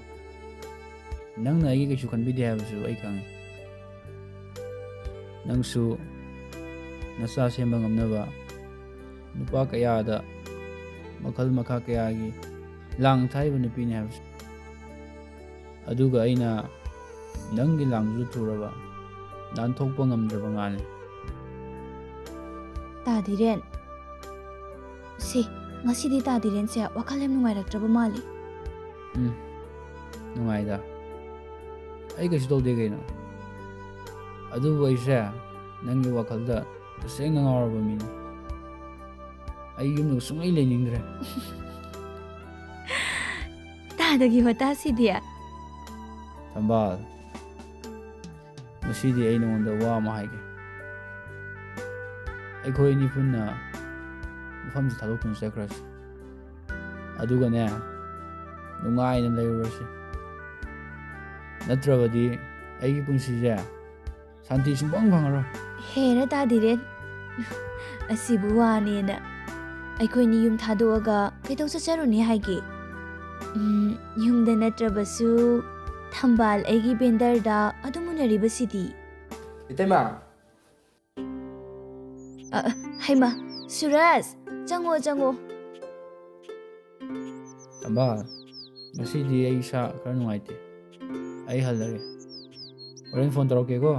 ꯅꯪꯅ ꯑꯩꯒꯤ ꯀꯩꯁꯨ ꯈꯟꯕꯤꯗꯦ ꯍꯥꯏꯕꯁꯨ ꯑꯩ ꯈꯪꯉꯤ꯫ ꯅꯪꯁꯨ ꯅꯆꯥ ꯁꯦꯝꯕ ꯉꯝꯅꯕ ꯅꯨꯄꯥ ꯀꯌꯥꯗ ꯃꯈꯜ ꯃꯈꯥ ꯀꯌꯥꯒꯤ ꯂꯥꯡ ꯊꯥꯛꯏꯕ ꯅꯨꯄꯤꯅꯤ ꯍꯥꯏꯕꯁꯨ꯫ ꯑꯗꯨꯒ ꯑꯩꯅ ꯅꯪꯒꯤ ꯂꯥꯡꯗꯨꯗ ꯊꯨꯔꯕ, ꯅꯥꯟꯊꯣꯛꯄ ꯉꯝꯗ꯭ꯔꯕ ꯉꯥꯅꯤ꯫ ꯇꯥꯗꯤꯔꯦꯟ꯫ ꯁꯤ, ꯉꯁꯤꯗꯤ ꯇꯥꯗꯤꯔꯦꯟꯁꯦ ꯋꯥꯈꯜ ꯌꯥꯝ ꯅꯨꯡꯉꯥꯏꯔꯛꯇ꯭ꯔꯕ ꯃꯥꯜꯂꯤ꯫ ꯎꯝ, ꯅꯨꯡꯉꯥꯏꯗ꯫ ꯑꯩ ꯀꯩꯁꯨ ꯇꯧꯗꯦ ꯀꯩꯅꯣ꯫ ꯑꯗꯨꯕꯨ ꯑꯩꯁꯦ ꯅꯪꯒꯤ ꯋꯥꯈꯜꯗ ꯇꯁꯦꯡꯅ ꯉꯥꯎꯔꯕ ꯃꯤꯅꯤ꯫ ꯑꯩ ꯌꯨꯝꯗ ꯁꯨꯡꯂꯩ ꯂꯩꯅꯤꯡꯗ꯭ꯔꯦ꯫ ꯇꯥꯗꯒꯤ ꯋꯥꯇꯥꯁꯤꯗꯤ꯫ ꯊꯝꯕꯥꯜ, ꯉꯁꯤꯗꯤ ꯑꯩ ꯅꯉꯣꯟꯗ ꯋꯥ ꯑꯃ ꯍꯥꯏꯒꯦ꯫ ꯑꯩꯈꯣꯏ ꯑꯅꯤ ꯄꯨꯟꯅ ꯃꯐꯝꯁꯤ ꯊꯥꯗꯣꯛꯇꯨꯅ ꯆꯠꯈ꯭ꯔꯁꯤ꯫ ꯑꯗꯨꯒꯅꯦ, ꯅꯨꯡꯉꯥꯏꯅ ꯂꯩꯔꯨꯔꯁꯤ꯫ ꯅꯠꯇ꯭ꯔꯕꯗꯤ ꯑꯩꯒꯤ ꯄꯨꯟꯁꯤꯁꯦ ꯁꯥꯟꯇꯤ ꯁꯨꯡꯐꯪ ꯐꯪꯉꯔꯣꯏ꯫ ꯍꯦꯔ ꯇꯥꯗꯤꯔꯦꯟ, ꯑꯁꯤꯕꯨ ꯋꯥꯅꯦꯅ ꯑꯩꯈꯣꯏꯅꯤ ꯌꯨꯝ ꯊꯥꯗꯣꯛꯑꯒ ꯀꯩꯗꯧ ꯆꯠꯆꯔꯨꯅꯤ ꯍꯥꯏꯒꯦ? ꯎꯝ, ꯌꯨꯝꯗ ꯅꯠꯇ꯭ꯔꯕꯁꯨ ꯊꯝꯕꯥꯜ ꯑꯩꯒꯤ ꯕꯦꯟꯗꯔꯗ ꯑꯗꯨꯝ ꯎꯅꯔꯤꯕꯁꯤꯗꯤ꯫ ꯏꯇꯩꯃ꯫ ꯑ, ꯍꯩꯃ, ꯁꯨꯔꯖ, ꯆꯪꯉꯣ, ꯆꯪꯉꯣ꯫ ꯊꯝꯕꯥꯜ, ꯉꯁꯤꯗꯤ ꯑꯩ ꯏꯁꯥ ꯈꯔ ꯅꯨꯡꯉꯥꯏꯇꯦ꯫ ꯑꯩ ꯍꯜꯂꯒꯦ꯫ ꯍꯣꯔꯦꯟ ꯐꯣꯟ ꯇꯧꯔꯛꯀꯦꯀꯣ꯫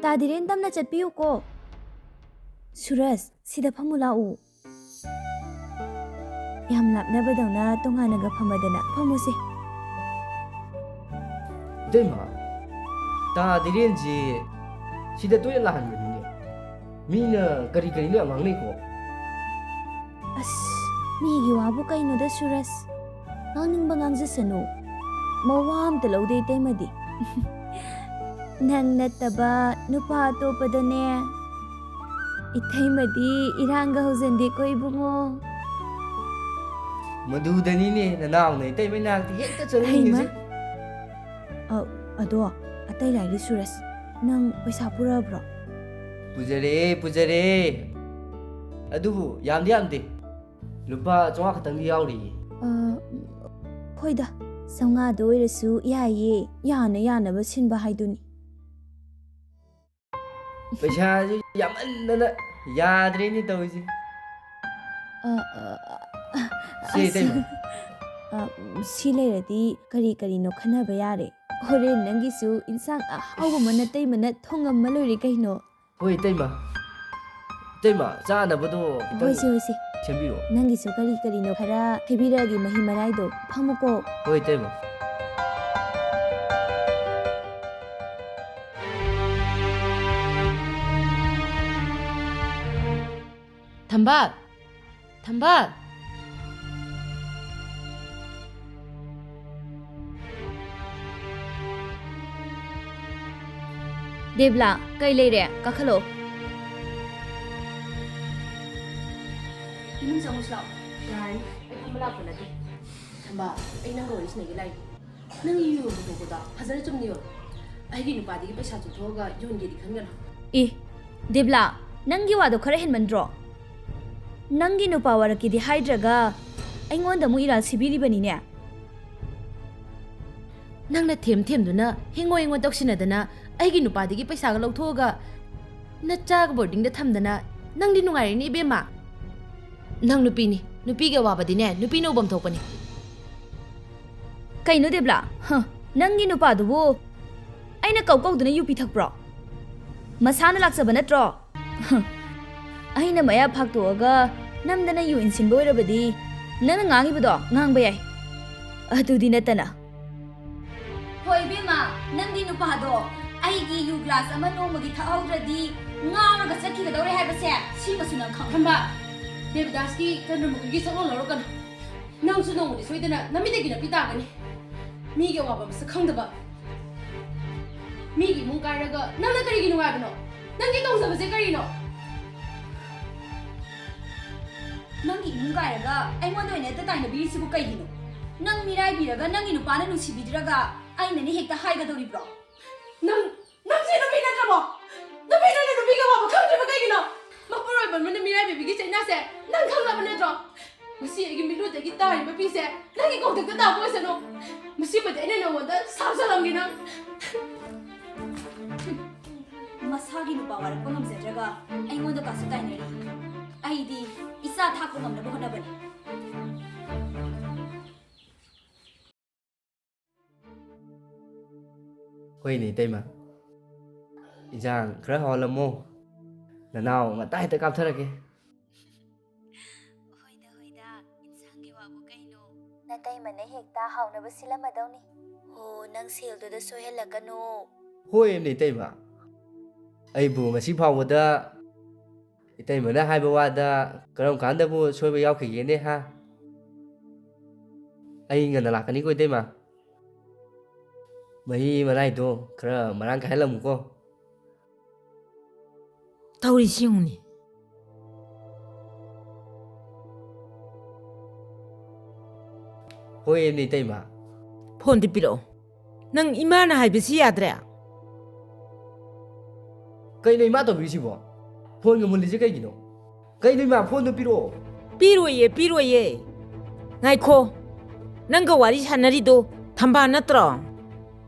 ꯇꯥꯗꯤꯔꯦꯟ, ꯇꯞꯅ ꯆꯠꯄꯤꯌꯨꯀꯣ꯫ ꯁꯨꯔꯖ, ꯁꯤꯗ ꯐꯝꯃꯨ ꯂꯥꯛꯎ꯫ ꯌꯥꯝ ꯂꯥꯞꯅꯕꯗꯧꯅ ꯇꯣꯉꯥꯟꯅꯒ ꯐꯝꯃꯗꯅ ꯐꯝꯃꯨꯁꯦ꯫ ꯏꯇꯩꯃ, ꯇꯥꯗꯤꯔꯦꯟꯁꯤ ꯁꯤꯗ ꯇꯣꯏꯅ ꯂꯥꯛꯍꯟꯒꯅꯨꯅꯦ꯫ ꯃꯤꯅ ꯀꯔꯤ ꯀꯔꯤꯅꯣ ꯌꯥꯝ ꯉꯥꯡꯅꯩꯀꯣ꯫ ꯑꯁ, ꯃꯤꯒꯤ ꯋꯥꯕꯨ ꯀꯩꯅꯣꯗ ꯁꯨꯔꯖ? ꯉꯥꯡꯅꯤꯡꯕ ꯉꯥꯡꯖꯁꯅꯨ꯫ ꯃꯋꯥ ꯑꯝꯇ ꯂꯧꯗꯦ ꯏꯇꯩꯃꯗꯤ꯫ ꯅꯪ ꯅꯠꯇꯕ ꯅꯨꯄꯥ ꯑꯇꯣꯞꯄꯗꯅꯦ꯫ ꯏꯇꯩꯃꯗꯤ ꯏꯔꯥꯡꯒ ꯍꯧꯖꯟꯗꯦꯀꯣ ꯏꯕꯨꯡꯉꯣ꯫ ꯃꯗꯨꯗꯅꯤꯅꯦ ꯅꯅꯥꯎꯅ ꯏꯇꯩꯃ ꯏꯅꯥꯛꯇ ꯍꯦꯛꯇ ꯆꯪꯅꯤꯡꯉꯤꯁꯦ꯫ ꯑ, ꯑꯗꯣ ꯑꯇꯩ ꯂꯥꯏꯔꯤ ꯁꯨꯔꯖ, ꯅꯪ ꯄꯩꯁꯥ ꯄꯨꯔꯛꯑꯕ꯭ꯔꯣ? ꯄꯨꯖꯔꯛꯑꯦ, ꯄꯨꯖꯔꯛꯑꯦ꯫ ꯑꯗꯨꯕꯨ ꯌꯥꯝꯗꯤ ꯌꯥꯝꯗꯦ꯫ ꯂꯨꯄꯥ ꯆꯥꯝꯃꯉꯥ ꯈꯛꯇꯪꯗꯤ ꯌꯥꯎꯔꯤꯌꯦ꯫ ꯑ, ꯍꯣꯏꯗ, ꯆꯥꯝꯃꯉꯥꯗ ꯑꯣꯏꯔꯁꯨ ꯌꯥꯏꯌꯦ, ꯌꯥꯅ ꯌꯥꯅꯕ ꯁꯤꯟꯕ ꯍꯥꯏꯗꯨꯅꯤ꯫ ꯄꯩꯁꯥꯁꯦ ꯌꯥꯝꯃꯟꯗꯅ ꯌꯥꯗ꯭ꯔꯦꯅꯦ ꯇꯧꯔꯤꯁꯦ꯫ ꯑ, ꯑ, ꯑ, ꯁꯦ, ꯑ, ꯏꯇꯩꯃ꯫ ꯑ, ꯁꯤ ꯂꯩꯔꯗꯤ ꯀꯔꯤ ꯀꯔꯤꯅꯣ ꯈꯟꯅꯕ ꯌꯥꯔꯦ꯫ ꯍꯣꯔꯦꯟ ꯅꯪꯒꯤꯁꯨ ꯏꯟꯁꯥꯡ ꯑꯍꯥꯎꯕ ꯃꯅ ꯇꯩꯃꯅ ꯊꯣꯡꯉꯝꯃ ꯂꯣꯏꯔꯦ ꯀꯩꯅꯣ꯫ ꯍꯣꯏ, ꯏꯇꯩꯃ꯫ ꯏꯇꯩꯃ, ꯆꯥꯅꯕꯗꯣ ꯈꯤꯇꯪ ꯍꯣꯏꯁꯦ, ꯍꯣꯏꯁꯦ꯫ ꯁꯦꯝꯕꯤꯔꯣ꯫ ꯅꯪꯒꯤꯁꯨ ꯀꯔꯤ ꯀꯔꯤꯅꯣ ꯈꯔ ꯍꯩꯕꯤꯔꯛꯑꯒꯦ, ꯃꯍꯤ ꯃꯅꯥꯏꯗꯣ꯫ ꯐꯝꯃꯨꯀꯣ꯫ ꯍꯣꯏ, ꯏꯇꯩꯃ꯫ ꯊꯝꯕꯥꯜ! ꯊꯝꯕꯥꯜ! ꯗꯦꯕꯂꯥ, ꯀꯩ ꯂꯩꯔꯦ? ꯀꯥꯈꯠꯂꯣ꯫ ꯏꯃꯨꯡ ꯆꯪꯉꯨꯁꯤ ꯂꯥꯛꯑꯣ꯫ ꯌꯥꯔꯅꯤ, ꯑꯩ ꯐꯝꯕ ꯂꯥꯛꯄ ꯅꯠꯇꯦ꯫ ꯊꯝꯕꯥꯜ, ꯑꯩ ꯅꯪꯒ ꯋꯥꯔꯤ ꯁꯥꯟꯅꯒꯦ ꯂꯥꯛꯏ꯫ ꯅꯪꯒꯤ ꯌꯨ ꯌꯣꯟꯕ ꯊꯣꯛꯄꯗꯣ ꯐꯖꯅ ꯆꯨꯝꯅ ꯌꯣꯜꯂꯣ꯫ ꯑꯩꯒꯤ ꯅꯨꯄꯥꯗꯒꯤ ꯄꯩꯁꯥ ꯆꯨꯞꯊꯣꯛꯑꯒ ꯌꯣꯟꯒꯦꯗꯤ ꯈꯟꯒꯅꯨ꯫ ꯑꯦ, ꯗꯦꯕꯂꯥ, ꯅꯪꯒꯤ ꯋꯥꯗꯣ ꯈꯔ ꯍꯦꯟꯃꯟꯗ꯭ꯔꯣ? ꯅꯪꯒꯤ ꯅꯨꯄꯥ ꯋꯥꯔꯛꯀꯦꯗꯤ ꯍꯥꯏꯗ꯭ꯔꯒ ꯑꯩꯉꯣꯟꯗ ꯑꯃꯨꯛ ꯏꯔꯥꯜ ꯁꯤꯕꯤꯔꯤꯕꯅꯤꯅꯦ꯫ ꯅꯪꯅ ꯊꯦꯝ ꯊꯦꯝꯗꯨꯅ ꯍꯤꯡꯉꯣ ꯍꯤꯡꯉꯣ ꯇꯧꯁꯤꯟꯅꯗꯅ ꯑꯩꯒꯤ ꯅꯨꯄꯥꯗꯒꯤ ꯄꯩꯁꯥꯒ ꯂꯧꯊꯣꯛꯑꯒ ꯅꯆꯥꯒ ꯕꯣꯔꯗꯤꯡꯗ ꯊꯝꯗꯅ ꯅꯪꯗꯤ ꯅꯨꯡꯉꯥꯏꯔꯤꯅꯤ ꯏꯕꯦꯝꯃ꯫ ꯅꯪ ꯅꯨꯄꯤꯅꯤ, ꯅꯨꯄꯤꯒꯤ ꯑꯋꯥꯕꯗꯤꯅꯦ ꯅꯨꯄꯤꯅ ꯎꯐꯝ ꯊꯣꯛꯄꯅꯤ꯫ ꯀꯩꯅꯣ ꯗꯦꯕꯂꯥ? ꯍ, ꯅꯪꯒꯤ ꯅꯨꯄꯥꯗꯨꯕꯨ ꯑꯩꯅ ꯀꯧ ꯀꯧꯗꯨꯅ ꯌꯨ ꯄꯤꯊꯛꯄ꯭ꯔꯣ? ꯃꯁꯥꯅ ꯂꯥꯛꯆꯕ ꯅꯠꯇ꯭ꯔꯣ? ꯍ, ꯑꯩꯅ ꯃꯌꯥ ꯐꯥꯛꯇꯣꯛꯑꯒ ꯅꯝꯗꯅ ꯌꯨ ꯏꯟꯁꯤꯟꯕ ꯑꯣꯏꯔꯕꯗꯤ ꯅꯪꯅ ꯉꯥꯡꯉꯤꯕꯗꯣ ꯉꯥꯡꯕ ꯌꯥꯏ꯫ ꯑꯗꯨꯗꯤ ꯅꯠꯇꯅ꯫ ꯍꯣꯏ ꯏꯕꯦꯝꯃ, ꯅꯪꯒꯤ ꯅꯨꯄꯥꯗꯣ ꯑꯩꯒꯤ ꯌꯨ ꯒ꯭ꯂꯥꯁ ꯑꯃ ꯅꯣꯡꯃꯒꯤ ꯊꯛꯍꯧꯗ꯭ꯔꯗꯤ ꯉꯥꯎꯔꯒ ꯆꯠꯈꯤꯒꯗꯧꯔꯦ ꯍꯥꯏꯕꯁꯦ ꯁꯤꯃꯁꯨ ꯅꯪ ꯈꯪꯍꯟꯕ꯫ ꯊꯝꯕꯥꯜ, ꯗꯦꯕꯗꯥꯁꯀꯤ ꯆꯟꯗ꯭ꯔꯃꯨꯈꯤꯒꯤ ꯁꯛꯂꯣꯟ ꯂꯧꯔꯛꯀꯅꯨ꯫ ꯅꯪꯁꯨ ꯅꯣꯡꯃꯗꯤ ꯁꯣꯏꯗꯅ ꯅꯃꯤꯠꯇꯒꯤ ꯅꯥꯄꯤ ꯇꯥꯒꯅꯤ꯫ ꯃꯤꯒꯤ ꯑꯋꯥꯕ ꯃꯁꯛ ꯈꯪꯗꯕ꯫ ꯃꯤꯒꯤ ꯏꯃꯨꯡ ꯀꯥꯏꯔꯒ ꯅꯪꯅ ꯀꯔꯤꯒꯤ ꯅꯨꯡꯉꯥꯏꯕꯅꯣ? ꯅꯪꯒꯤ ꯇꯧꯖꯕꯁꯦ ꯀꯔꯤꯅꯣ? ꯅꯪꯒꯤ ꯏꯃꯨꯡ ꯀꯥꯏꯔꯒ ꯑꯩꯉꯣꯟꯗ ꯑꯣꯏꯅ ꯍꯦꯛꯇ ꯇꯥꯏꯅꯕꯤꯔꯤꯁꯤꯕꯨ ꯀꯩꯒꯤꯅꯣ? ꯅꯪ ꯃꯤꯔꯥꯏꯕꯤꯔꯒ ꯅꯪꯒꯤ ꯅꯨꯄꯥꯅ ꯅꯨꯡꯁꯤꯕꯤꯗ꯭ꯔꯒ ꯑꯩꯅꯅꯤ ꯍꯦꯛꯇ ꯍꯥꯏꯒꯗꯧꯔꯤꯕ꯭ꯔꯣ? ꯅꯪ, ꯅꯪꯁꯦ ꯅꯨꯄꯤ ꯅꯠꯇ꯭ꯔꯕꯣ? ꯅꯨꯄꯤ ꯅꯠꯇ꯭ꯔ ꯅꯨꯄꯤꯒꯤ ꯑꯋꯥꯕ ꯈꯪꯗ꯭ꯔꯤꯕ ꯀꯩꯒꯤꯅꯣ? ꯃꯄꯨꯔꯣꯏꯕ ꯑꯃꯅ ꯃꯤꯔꯥꯏꯕꯤꯕꯒꯤ ꯆꯩꯅꯥꯁꯦ ꯅꯪ ꯈꯪꯂꯕ ꯅꯠꯇ꯭ꯔꯣ? ꯉꯁꯤ ꯑꯩꯒꯤ ꯃꯤꯠꯂꯨꯗꯒꯤ ꯇꯥꯔꯤꯕ ꯄꯤꯁꯦ ꯅꯪꯒꯤ ꯀꯣꯛꯊꯛꯇ ꯇꯥꯕ ꯑꯣꯏꯁꯅꯨ꯫ ꯃꯁꯤꯃꯗꯤ ꯑꯩꯅ ꯅꯉꯣꯟꯗ ꯁꯥꯎꯖꯔꯝꯒꯦ ꯅꯪ꯫ ꯃꯁꯥꯒꯤ ꯅꯨꯄꯥ ꯋꯥꯔꯛꯄ ꯉꯝꯖꯗ꯭ꯔꯒ ꯑꯩꯉꯣꯟꯗ ꯀꯥꯁꯨ ꯇꯥꯏꯅꯔꯤ꯫ ꯑꯩꯗꯤ ꯏꯆꯥ ꯊꯥꯛꯄ ꯉꯝꯅꯕ ꯍꯣꯠꯅꯕꯅꯤ꯫ ꯍꯣꯏꯅꯦ, ꯏꯇꯩꯃ꯫ ꯏꯟꯁꯥꯡ ꯈꯔ ꯍꯥꯎꯍꯜꯂꯝꯃꯣ꯫ ꯅꯅꯥꯎ ꯉꯟꯇꯥ ꯍꯦꯛꯇ ꯀꯥꯞꯊꯔꯛꯀꯦ꯫ ꯍꯣꯏꯗ, ꯍꯣꯏꯗ, ꯏꯟꯁꯥꯡꯒꯤ ꯋꯥꯕꯨ ꯀꯩꯅꯣ? ꯅꯇꯩꯃꯅ ꯍꯦꯛꯇ ꯍꯥꯎꯅꯕ ꯁꯤꯜꯂꯝꯃꯗꯧꯅꯤ꯫ ꯍꯣ, ꯅꯪ ꯁꯦꯜꯗꯨꯗ ꯁꯣꯏꯍꯜꯂꯛꯀꯅꯨ꯫ ꯍꯣꯏꯅꯦ, ꯏꯇꯩꯃ꯫ ꯑꯩꯕꯨ ꯉꯁꯤ ꯐꯥꯎꯕꯗ ꯏꯇꯩꯃꯅ ꯍꯥꯏꯕ ꯋꯥꯗ ꯀꯔꯝ ꯀꯥꯟꯗꯕꯨ ꯁꯣꯏꯕ ꯌꯥꯎꯈꯤꯒꯦꯅꯦ, ꯍꯥ? ꯑꯩ ꯉꯟꯅ ꯂꯥꯛꯀꯅꯤꯀꯣ, ꯏꯇꯩꯃ꯫ ꯃꯍꯤ ꯃꯅꯥꯏꯗꯣ ꯈꯔ ꯃꯔꯥꯡ ꯀꯥꯏꯍꯜꯂꯝꯃꯨꯀꯣ꯫ ꯇꯧꯔꯤꯁꯤ ꯌꯦꯡꯉꯨꯅꯦ꯫ ꯍꯣꯏ, ꯏꯅꯦ ꯏꯇꯩꯃ꯫ ꯐꯣꯟꯗꯨ ꯄꯤꯔꯛꯑꯣ꯫ ꯅꯪ ꯏꯃꯥꯅ ꯍꯥꯏꯕꯁꯤ ꯌꯥꯗ꯭ꯔꯦ? ꯀꯩꯅꯣ ꯏꯃꯥ ꯇꯧꯕꯤꯔꯤꯁꯤꯕꯣ? ꯐꯣꯟꯒ ꯃꯨꯜꯂꯤꯁꯦ ꯀꯩꯒꯤꯅꯣ? ꯀꯩꯅꯣ ꯏꯃꯥ, ꯐꯣꯟꯗꯣ ꯄꯤꯔꯛꯑꯣ꯫ ꯄꯤꯔꯣꯏꯌꯦ, ꯄꯤꯔꯣꯏꯌꯦ꯫ ꯉꯥꯏꯈꯣ, ꯅꯪꯒ ꯋꯥꯔꯤ ꯁꯥꯟꯅꯔꯤꯗꯣ ꯊꯝꯕꯥꯜ ꯅꯠꯇ꯭ꯔꯣ?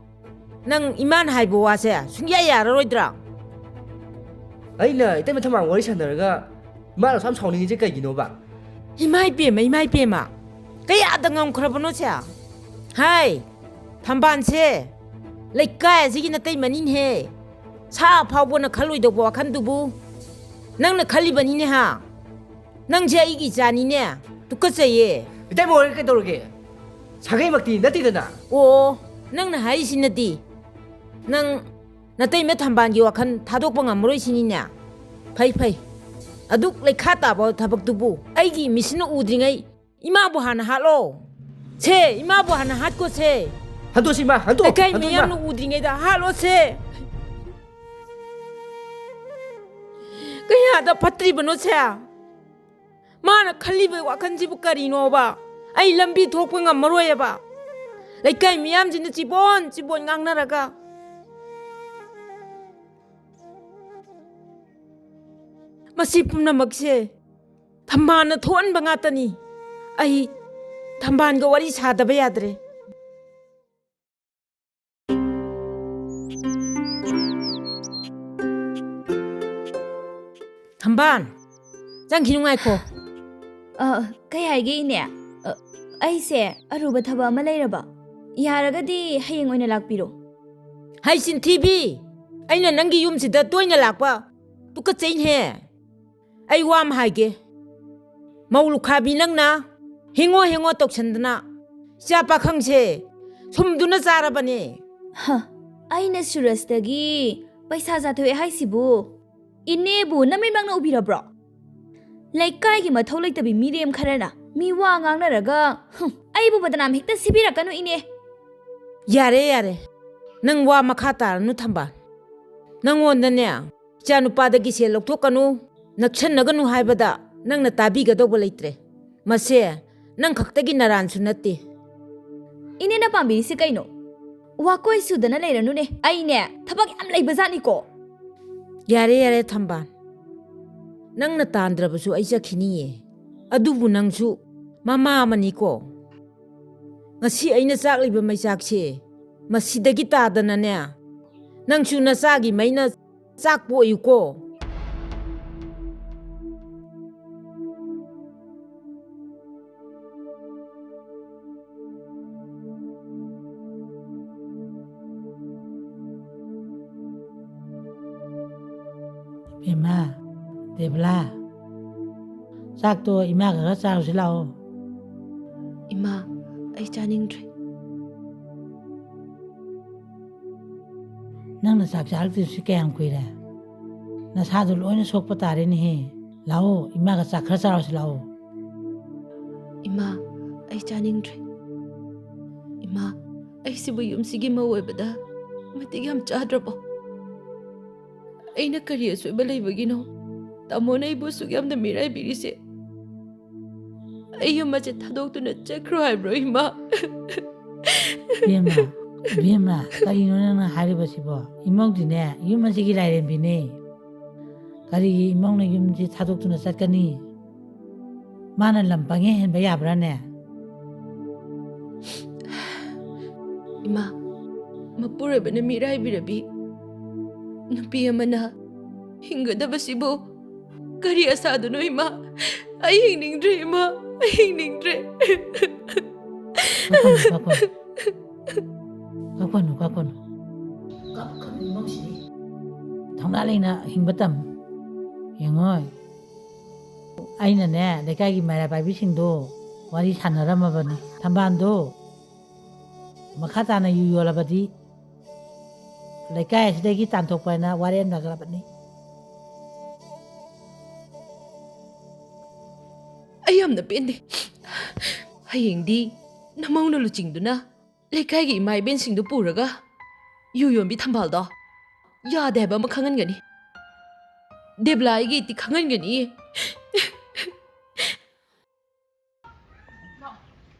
ꯅꯪ ꯏꯃꯥꯅ ꯍꯥꯏꯕ ꯋꯥꯁꯦ ꯁꯨꯡꯌꯥ ꯌꯥꯔꯔꯣꯏꯗ꯭ꯔꯥ? ꯑꯩꯅ ꯏꯇꯩꯃ ꯊꯝꯕꯥꯜ ꯋꯥꯔꯤ ꯁꯥꯟꯅꯔꯒ ꯏꯃꯥꯅ ꯑꯁꯨꯛ ꯌꯥꯝ ꯁꯥꯎꯅꯤꯡꯉꯤꯁꯦ ꯀꯩꯒꯤꯅꯣꯕ? ꯏꯃꯥ ꯏꯄꯦꯝꯃ, ꯏꯃꯥ ꯏꯄꯦꯝꯃ, ꯀꯌꯥꯗ ꯉꯝꯈ꯭ꯔꯕꯅꯣ ꯁꯦ? ꯍꯥꯏ, ꯊꯝꯕꯥꯜꯁꯦ ꯂꯩꯀꯥꯏ ꯑꯁꯤꯒꯤ ꯅꯇꯩꯃꯅꯤꯅꯦꯍꯦ꯫ ꯁꯥ ꯐꯥꯎꯕꯅ ꯈꯜꯂꯣꯏꯗꯧꯕ ꯋꯥꯈꯟꯗꯨꯕꯨ ꯅꯪꯅ ꯈꯜꯂꯤꯕꯅꯤꯅꯦ ꯍꯥ? ꯅꯪꯁꯦ ꯑꯩꯒꯤ ꯏꯆꯥꯅꯤꯅꯦ꯫ ꯇꯨꯀꯠꯆꯩꯌꯦ꯫ ꯏꯇꯩꯃ ꯑꯣꯏꯔꯒ ꯀꯩꯗꯧꯔꯒꯦ? ꯁꯥꯒꯩꯃꯛꯇꯤ ꯅꯠꯇꯦꯗꯅ꯫ ꯑꯣ, ꯅꯪꯅ ꯍꯥꯏꯔꯤꯁꯤꯅꯗꯤ ꯅꯪ ꯅꯇꯩꯃ ꯊꯝꯕꯥꯜꯒꯤ ꯋꯥꯈꯜ ꯊꯥꯗꯣꯛꯄ ꯉꯝꯃꯔꯣꯏ ꯁꯤꯅꯤꯅꯦ꯫ ꯐꯩ, ꯐꯩ꯫ ꯑꯗꯨꯛ ꯂꯩꯈꯥ ꯇꯥꯕ ꯊꯕꯛꯇꯨꯕꯨ ꯑꯩꯒꯤ ꯃꯤꯠꯁꯤꯅ ꯎꯗ꯭ꯔꯤꯉꯩ ꯏꯃꯥꯕꯨ ꯍꯥꯟꯅ ꯍꯥꯠꯂꯣ꯫ ꯁꯦ, ꯏꯃꯥꯕꯨ ꯍꯥꯟꯅ ꯍꯥꯠꯀꯣ ꯁꯦ꯫ ꯍꯟꯗꯣꯛꯁꯤ ꯏꯃꯥ, ꯍꯟꯗꯣꯛ, ꯂꯩꯀꯥꯏ ꯍꯟꯗꯣꯛ ꯏꯃꯥ꯫ ꯃꯤꯌꯥꯝꯅ ꯎꯗ꯭ꯔꯤꯉꯩꯗ ꯍꯥꯠꯂꯣ ꯁꯦ꯫ ꯀꯌꯥꯗ ꯐꯠꯇ꯭ꯔꯤꯕꯅꯣ ꯁꯦ꯫ ꯃꯥꯅ ꯈꯜꯂꯤꯕ ꯋꯥꯈꯜꯁꯤꯕꯨ ꯀꯔꯤꯅꯣꯕ? ꯑꯩ ꯂꯝꯕꯤ ꯊꯣꯛꯄ ꯉꯝꯃꯔꯣꯏꯑꯕ꯫ ꯂꯩꯀꯥꯏ ꯃꯤꯌꯥꯝꯁꯤꯅ ꯆꯤꯕꯣꯟ ꯆꯤꯕꯣꯟ ꯉꯥꯡꯅꯔꯒ꯫ ꯃꯁꯤ ꯄꯨꯝꯅꯃꯛꯁꯦ ꯊꯝꯕꯥꯜꯅ ꯊꯣꯛꯍꯟꯕ ꯉꯥꯛꯇꯅꯤ꯫ ꯑꯩ ꯊꯝꯕꯥꯜꯒ ꯋꯥꯔꯤ ꯁꯥꯗꯕ ꯌꯥꯗ꯭ꯔꯦ꯫ ꯊꯝꯕꯥꯜ, ꯆꯪꯈꯤꯅꯨ, ꯉꯥꯏꯈꯣ꯫ ꯑ, ꯀꯩ ꯍꯥꯏꯒꯦ, ꯏꯅꯦ? ꯑ, ꯑꯩꯁꯦ ꯑꯔꯨꯕ ꯊꯕꯛ ꯑꯃ ꯂꯩꯔꯕ꯫ ꯌꯥꯔꯒꯗꯤ ꯍꯌꯦꯡ ꯑꯣꯏꯅ ꯂꯥꯛꯄꯤꯔꯣ꯫ ꯍꯩ ꯆꯤꯟꯊꯤꯕꯤ, ꯑꯩꯅ ꯅꯪꯒꯤ ꯌꯨꯝꯁꯤꯗ ꯇꯣꯏꯅ ꯂꯥꯛꯄ ꯇꯨꯀꯠꯆꯩꯅꯦꯍꯦ꯫ ꯑꯩ ꯋꯥ ꯑꯃ ꯍꯥꯏꯒꯦ꯫ ꯃꯧ ꯂꯨꯈꯥꯕꯤ ꯅꯪꯅ ꯍꯤꯡꯉꯣ ꯍꯤꯡꯉꯣ ꯇꯧꯁꯟꯗꯅ ꯏꯆꯥ ꯄꯥꯈꯪꯁꯦ ꯁꯨꯝꯗꯨꯅ ꯆꯥꯔꯕꯅꯦ꯫ ꯍ, ꯑꯩꯅ ꯁꯨꯔꯖꯇꯒꯤ ꯄꯩꯁꯥ ꯆꯥꯊꯣꯛꯑꯦ ꯍꯥꯏꯁꯤꯕꯨ? ꯏꯅꯦꯕꯨ ꯅꯃꯤꯠꯃꯛꯅ ꯎꯕꯤꯔꯕ꯭ꯔꯣ? ꯂꯩꯀꯥꯏꯒꯤ ꯃꯊꯧ ꯂꯩꯇꯕꯤ ꯃꯤꯔꯦꯝ ꯈꯔꯅ ꯃꯤ ꯋꯥ ꯉꯥꯡꯅꯔꯒ, ꯍꯨꯝ, ꯑꯩꯕꯨ ꯕꯗꯅꯥꯝ ꯍꯦꯛꯇ ꯁꯤꯕꯤꯔꯛꯀꯅꯨ, ꯏꯅꯦ꯫ ꯌꯥꯔꯦ, ꯌꯥꯔꯦ꯫ ꯅꯪ ꯋꯥ ꯃꯈꯥ ꯇꯥꯔꯅꯨ, ꯊꯝꯕꯥꯜ꯫ ꯅꯪꯉꯣꯟꯗꯅꯦ, ꯏꯆꯥꯅꯨꯄꯥꯗꯒꯤ ꯁꯦꯜ ꯂꯧꯊꯣꯛꯀꯅꯨ, ꯅꯛꯁꯟꯅꯒꯅꯨ ꯍꯥꯏꯕꯗ ꯅꯪꯅ ꯇꯥꯕꯤꯒꯗꯧꯕ ꯂꯩꯇ꯭ꯔꯦ꯫ ꯃꯁꯦ ꯅꯪ ꯈꯛꯇꯒꯤ ꯅꯔꯥꯟꯁꯨ ꯅꯠꯇꯦ꯫ ꯏꯅꯦꯅ ꯄꯥꯝꯕꯤꯔꯤꯁꯤ ꯀꯩꯅꯣ? ꯋꯥꯀꯣꯏ ꯁꯨꯗꯅ ꯂꯩꯔꯅꯨꯅꯦ꯫ ꯑꯩꯅꯦ, ꯊꯕꯛ ꯌꯥꯝ ꯂꯩꯕꯖꯥꯠꯅꯤꯀꯣ꯫ ꯌꯥꯔꯦ, ꯌꯥꯔꯦ, ꯊꯝꯕꯥꯜ꯫ ꯅꯪꯅ ꯇꯥꯟꯗ꯭ꯔꯕꯁꯨ ꯑꯩ ꯆꯠꯈꯤꯅꯤꯌꯦ꯫ ꯑꯗꯨꯕꯨ ꯅꯪꯁꯨ ꯃꯃꯥ ꯑꯃꯅꯤꯀꯣ꯫ ꯉꯁꯤ ꯑꯩꯅ ꯆꯥꯛꯂꯤꯕ ꯃꯩꯆꯥꯛꯁꯦ, ꯃꯁꯤꯗꯒꯤ ꯇꯥꯗꯅꯅꯦ, ꯅꯪꯁꯨ ꯅꯆꯥꯒꯤ ꯃꯩꯅ ꯆꯥꯛꯄ ꯑꯣꯏꯌꯨꯀꯣ꯫ ꯏꯃꯥ, ꯗꯦꯕꯂꯥ, ꯆꯥꯛꯇꯣ ꯏꯃꯥꯒ ꯈꯔ ꯆꯥꯔꯨꯁꯤ ꯂꯥꯛꯑꯣ꯫ ꯏꯃꯥ, ꯑꯩ ꯆꯥꯅꯤꯡꯗ꯭ꯔꯦ꯫ ꯅꯪꯅ ꯆꯥꯛ ꯆꯥꯔꯛꯇ꯭ꯔꯤꯁꯤ ꯀꯌꯥꯝ ꯀꯨꯏꯔꯦ? ꯅꯁꯥꯗꯣ ꯂꯣꯏꯅ ꯁꯣꯛꯄ ꯇꯥꯔꯦꯅꯦꯍꯦ꯫ ꯂꯥꯛꯑꯣ, ꯏꯃꯥꯒ ꯆꯥꯛ ꯈꯔ ꯆꯥꯔꯨꯁꯤ ꯂꯥꯛꯑꯣ꯫ ꯏꯃꯥ, ꯑꯩ ꯆꯥꯅꯤꯡꯗ꯭ꯔꯦ꯫ ꯏꯃꯥ, ꯑꯩꯁꯤꯕꯨ ꯌꯨꯝꯁꯤꯒꯤ ꯃꯧ ꯑꯣꯏꯕꯗ ꯃꯇꯤꯛ ꯌꯥꯝ ꯆꯥꯗ꯭ꯔꯕꯣ? ꯑꯩꯅ ꯀꯔꯤ ꯑꯁꯣꯏꯕ ꯂꯩꯕꯒꯤꯅꯣ ꯇꯥꯃꯣꯅ ꯑꯩꯕꯨ ꯑꯁꯨꯛ ꯌꯥꯝꯅ ꯃꯤꯔꯥꯏꯕꯤꯔꯤꯁꯦ? ꯑꯩ ꯌꯨꯝ ꯑꯁꯦ ꯊꯥꯗꯣꯛꯇꯨꯅ ꯆꯠꯈ꯭ꯔꯣ ꯍꯥꯏꯕ꯭ꯔꯣ, ꯏꯃꯥ? ꯕꯦꯝꯃ, ꯕꯦꯝꯃ, ꯀꯔꯤꯅꯣ ꯅꯪꯅ ꯍꯥꯏꯔꯤꯕꯁꯤꯕꯣ? ꯏꯃꯧꯗꯤꯅꯦ, ꯌꯨꯝ ꯑꯁꯤꯒꯤ ꯂꯥꯏꯔꯦꯝꯕꯤꯅꯦ꯫ ꯀꯔꯤꯒꯤ ꯏꯃꯧꯅ ꯌꯨꯝꯁꯤ ꯊꯥꯗꯣꯛꯇꯨꯅ ꯆꯠꯀꯅꯤ? ꯃꯥꯅ ꯂꯝ ꯄꯪꯍꯦꯟ ꯍꯦꯟꯕ ꯌꯥꯕ꯭ꯔꯥꯅꯦ? ꯏꯃꯥ, ꯃꯄꯨꯔꯣꯏꯕꯅ ꯃꯤꯔꯥꯏꯕꯤꯔꯕꯤ ꯅꯨꯄꯤ ꯑꯃꯅ ꯍꯤꯡꯒꯗꯕꯁꯤꯕꯨ ꯀꯔꯤ ꯑꯁꯥꯗꯨꯅꯣ, ꯏꯃꯥ? ꯑꯩ ꯍꯤꯡꯅꯤꯡꯗ꯭ꯔꯦ, ꯏꯃꯥ, ꯑꯩ ꯍꯤꯡꯅꯤꯡꯗ꯭ꯔꯦ꯫ ꯀꯞꯀꯅꯨ, ꯀꯞꯀꯅꯨ꯫ ꯀꯞꯀꯅꯨ, ꯀꯞꯀꯅꯨ꯫ ꯀꯞꯀꯅꯨ, ꯏꯃꯧꯁꯤꯗꯤ꯫ ꯊꯧꯅꯥ ꯂꯩꯅ ꯍꯤꯡꯕ ꯇꯝꯃꯨ꯫ ꯌꯦꯡꯉꯣ, ꯑꯩꯅꯅꯦ, ꯂꯩꯀꯥꯏꯒꯤ ꯃꯩꯔꯥ ꯄꯥꯏꯕꯤꯁꯤꯡꯗꯣ ꯋꯥꯔꯤ ꯁꯥꯟꯅꯔꯝꯃꯕꯅꯤ꯫ ꯊꯝꯕꯥꯜꯗꯣ ꯃꯈꯥ ꯇꯥꯅ ꯌꯨ ꯌꯣꯜꯂꯕꯗꯤ ꯂꯩꯀꯥꯏ ꯑꯁꯤꯗꯒꯤ ꯇꯥꯟꯊꯣꯛꯄ ꯍꯥꯏꯅ ꯋꯥꯔꯦꯞꯅꯈ꯭ꯔꯕꯅꯤ꯫ ꯑꯩ ꯌꯥꯝꯅ ꯄꯦꯟꯗꯦ꯫ ꯍꯌꯦꯡꯗꯤ ꯅꯃꯧꯅ ꯂꯨꯆꯤꯡꯗꯨꯅ ꯂꯩꯀꯥꯏꯒꯤ ꯏꯃꯥ ꯏꯕꯦꯟꯁꯤꯡꯗꯨ ꯄꯨꯔꯒ ꯌꯨ ꯌꯣꯟꯕꯤ ꯊꯝꯕꯥꯜꯗꯣ ꯌꯥꯗꯦ ꯍꯥꯏꯕ ꯑꯃ ꯈꯪꯍꯟꯒꯅꯤ꯫ ꯗꯦꯕꯂꯥ ꯑꯩꯒꯤ ꯏꯇꯤ ꯈꯪꯍꯟꯒꯅꯤ꯫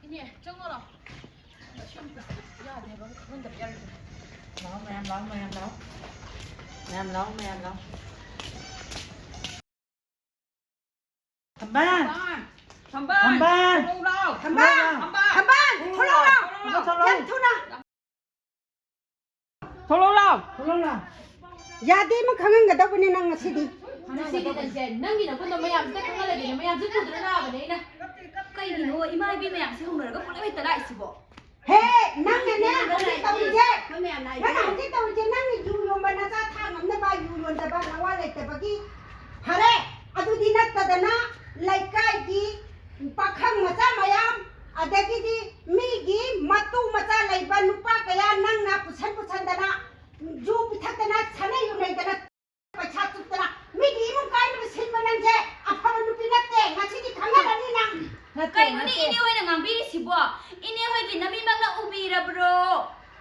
ꯏꯅꯦ, ꯆꯪꯉꯣ ꯂꯥꯎ꯫ ꯌꯥꯗꯦ ꯍꯥꯏꯕ ꯑꯃ ꯈꯪꯍꯟꯗꯕ ꯌꯥꯔꯣꯏ꯫ ꯂꯥꯎ ꯃꯌꯥꯝ, ꯂꯥꯎ ꯃꯌꯥꯝ, ꯂꯥꯎ꯫ ꯃꯌꯥꯝ ꯂꯥꯎ, ꯃꯌꯥꯝ ꯂꯥꯎ꯫ ꯊꯝꯕꯥꯜ! ꯊꯝꯕꯥꯜ! ꯊꯝꯕꯥꯜ! ꯊꯣꯛꯂꯛꯎ ꯂꯥꯎ! ꯊꯝꯕꯥꯜ! ꯊꯝꯕꯥꯜ! ꯊꯝꯕꯥꯜ! ꯊꯣꯛꯂꯛꯎ ꯂꯥꯎ! ꯊꯝꯕꯥꯜ, ꯊꯣꯛꯂꯛꯎ! ꯌꯥꯝ ꯊꯨꯅ! ꯊꯣꯛꯂꯛꯎ ꯂꯥꯎ! ꯊꯣꯛꯂꯛꯎ ꯂꯥꯎ! ꯌꯥꯗꯦ ꯑꯃ ꯈꯪꯍꯟꯒꯗꯧꯕꯅꯤ ꯅꯪ ꯉꯁꯤꯗꯤ꯫ ꯉꯁꯤꯗꯤ ꯅꯪꯁꯦ ꯅꯪꯒꯤ ꯅꯈꯨꯠꯅ ꯃꯌꯥꯝꯁꯤꯗ ꯈꯪꯍꯜꯂꯒꯦꯅꯦ, ꯃꯌꯥꯝꯁꯦ ꯄꯨꯗꯨꯅ ꯂꯥꯛꯑꯕꯅꯦ ꯑꯩꯅ꯫ ꯀꯩꯒꯤꯅꯣ ꯏꯃꯥ ꯏꯕꯤ ꯃꯌꯥꯝꯁꯦ ꯍꯧꯅꯔꯒ ꯄꯨꯂꯞ ꯍꯦꯛꯇ ꯂꯥꯛꯏꯁꯤꯕꯣ? ꯍꯦ, ꯅꯪꯅꯅꯦ ꯍꯧꯖꯤꯛ ꯇꯧꯔꯤꯁꯦ, ꯅꯪꯅ ꯍꯧꯖꯤꯛ ꯇꯧꯔꯤꯁꯦ, ꯅꯪꯅ ꯌꯨ ꯌꯣꯟꯕ ꯅꯆꯥ ꯊꯥꯛ ꯉꯝꯅꯕ ꯌꯨ ꯌꯣꯟꯖꯕ ꯅꯋꯥ ꯂꯩꯇꯕꯒꯤ ꯐꯔꯦ꯫ ꯑꯗꯨꯗꯤ ꯅꯠꯇꯗꯅ ꯂꯩꯀꯥꯏꯒꯤ ꯄꯥꯈꯪ ꯃꯆꯥ ꯃꯌꯥꯝ, ꯑꯗꯒꯤꯗꯤ ꯃꯤꯒꯤ ꯃꯇꯨ ꯃꯆꯥ ꯂꯩꯕ ꯅꯨꯄꯥ ꯀꯌꯥ ꯅꯪꯅ ꯄꯨꯁꯟ ꯄꯨꯁꯟꯗꯅ ꯌꯨ ꯄꯤꯊꯛꯇꯅ ꯁꯥꯟꯅ ꯌꯨꯅꯩꯗꯅ ꯄꯩꯁꯥ ꯆꯨꯞꯇꯅ ꯃꯤꯒꯤ ꯏꯃꯨꯡ ꯀꯥꯏꯅꯕ ꯁꯤꯟꯕ ꯅꯪꯁꯦ ꯑꯐꯕ ꯅꯨꯄꯤ ꯅꯠꯇꯦ꯫ ꯉꯁꯤꯗꯤ ꯈꯪꯍꯜꯂꯅꯤ ꯅꯪ꯫ ꯅꯠꯇꯦ, ꯀꯩꯅꯣꯅꯦ ꯅꯠꯇꯦ꯫ ꯏꯅꯦ ꯍꯣꯏꯅ ꯉꯥꯡꯕꯤꯔꯤꯁꯤꯕꯣ? ꯏꯅꯦ ꯍꯣꯏꯒꯤ ꯅꯃꯤꯃꯛꯅ ꯎꯕꯤꯔꯕ꯭ꯔꯣ?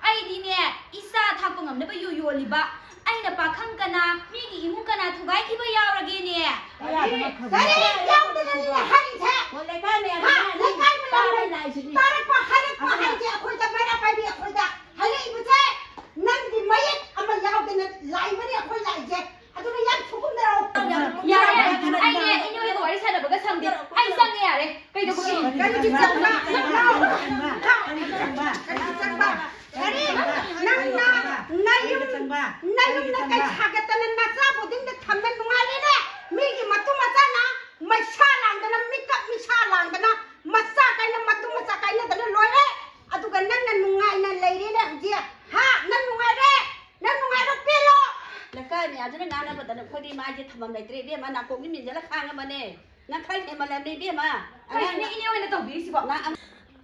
ꯑꯩꯗꯤꯅꯦ ꯏꯆꯥ ꯊꯥꯛꯄ ꯉꯝꯅꯕ ꯌꯨ ꯌꯣꯜꯂꯤꯕ꯫ ꯑꯩꯅ ꯄꯥꯈꯪ ꯀꯅꯥ, ꯃꯤꯒꯤ ꯏꯃꯨꯡ ꯀꯅꯥ ꯊꯨꯒꯥꯏꯈꯤꯕ ꯌꯥꯎꯔꯒꯦꯅꯦ? ꯀꯔꯤ ꯌꯥꯎꯗꯅ ꯈꯪꯕ? ꯀꯔꯤ ꯌꯥꯎꯗꯅꯅꯤꯅꯦ ꯍꯥꯏꯔꯤꯁꯦ? ꯍꯣ, ꯂꯩꯀꯥꯏ ꯃꯌꯥꯝ ꯍꯥ? ꯂꯩꯀꯥꯏ ꯃꯌꯥꯝ ꯇꯥꯔ ꯂꯥꯛꯏꯁꯤꯅꯤ꯫ ꯇꯥꯔꯛꯄ ꯍꯥꯏꯔꯛꯄ ꯑꯗꯨꯅ ꯍꯥꯏꯁꯦ ꯑꯩꯈꯣꯏꯗ ꯃꯔꯥ ꯄꯥꯏꯕꯤ ꯑꯩꯈꯣꯏꯗ ꯍꯥꯏꯔꯛꯏꯕꯁꯦ ꯅꯪꯒꯤ ꯃꯌꯦꯛ ꯑꯃ ꯌꯥꯎꯗꯅ ꯂꯥꯛꯏꯕꯅꯤ ꯑꯩꯈꯣꯏ ꯂꯥꯛꯏꯁꯦ꯫ ꯑꯗꯨꯅ ꯌꯥꯝ ꯊꯨꯒꯨꯝꯗꯔꯛꯑꯣ꯫ ꯌꯥꯔꯦ, ꯌꯥꯔꯦ꯫ ꯑꯩꯅꯦ ꯏꯅꯦ ꯍꯣꯏꯒ ꯋꯥꯔꯤ ꯁꯥꯟꯅꯕꯒ ꯁꯪꯗꯦ꯫ ꯑꯩ ꯆꯪꯉꯦ ꯌꯥꯔꯦ꯫ ꯀꯩꯗꯧꯕꯒꯤ? ꯀꯔꯤꯒꯤ ꯆꯪꯕ? ꯀꯔꯤꯒꯤ ꯆꯪꯕ? ꯀꯔꯤꯒꯤ ꯆꯪꯕ? ꯀꯔꯤ? ꯅꯪꯅ ꯅꯌꯨꯝ, ꯅꯌꯨꯝꯗ ꯀꯩ ꯁꯥꯒꯠꯇꯅ ꯅꯆꯥ ꯕꯣꯔꯗꯤꯡꯗ ꯊꯝꯅ ꯅꯨꯡꯉꯥꯏꯔꯦꯅꯦ? ꯃꯤꯒꯤ ꯃꯇꯨ ꯃꯆꯥꯅ ꯃꯩꯁꯥ ꯂꯥꯡꯗꯅ, ꯃꯤꯀꯞ ꯃꯤꯁꯥ ꯂꯥꯡꯗꯅ, ꯃꯆꯥ ꯀꯥꯏꯅ, ꯃꯇꯨ ꯃꯆꯥ ꯀꯥꯏꯅꯗꯅ ꯂꯣꯏꯔꯦ꯫ ꯑꯗꯨꯒ ꯅꯪꯅ ꯅꯨꯡꯉꯥꯏꯅ ꯂꯩꯔꯦꯅꯦ ꯍꯧꯖꯤꯛ꯫ ꯍꯥ? ꯅꯪ ꯅꯨꯡꯉꯥꯏꯔꯦ? ꯅꯪ ꯅꯨꯡꯉꯥꯏꯔꯣ ꯄꯦꯜꯂꯣ? ꯂꯩꯀꯥꯏ ꯃꯌꯥꯝꯁꯤꯅ ꯉꯥꯡꯅꯕꯗꯅ ꯑꯩꯈꯣꯏꯗꯤ ꯃꯥꯏꯁꯦ ꯊꯝꯐꯝ ꯂꯩꯇ꯭ꯔꯦ ꯏꯕꯦꯝꯃ, ꯅꯥꯀꯣꯡꯗꯤ ꯃꯤꯟꯖꯜꯂ ꯈꯥꯡꯉꯕꯅꯦ꯫ ꯅꯪ ꯈꯔ ꯍꯦꯟꯃꯜꯂꯝꯅꯤ ꯏꯕꯦꯝꯃ꯫ ꯀꯩꯅꯣꯅꯦ ꯑꯉꯥꯡꯅ ꯏꯅꯦ ꯍꯣꯏꯅ ꯇꯧꯕꯤꯔꯤꯁꯤꯕꯣ? ꯅꯪ ꯑꯉ-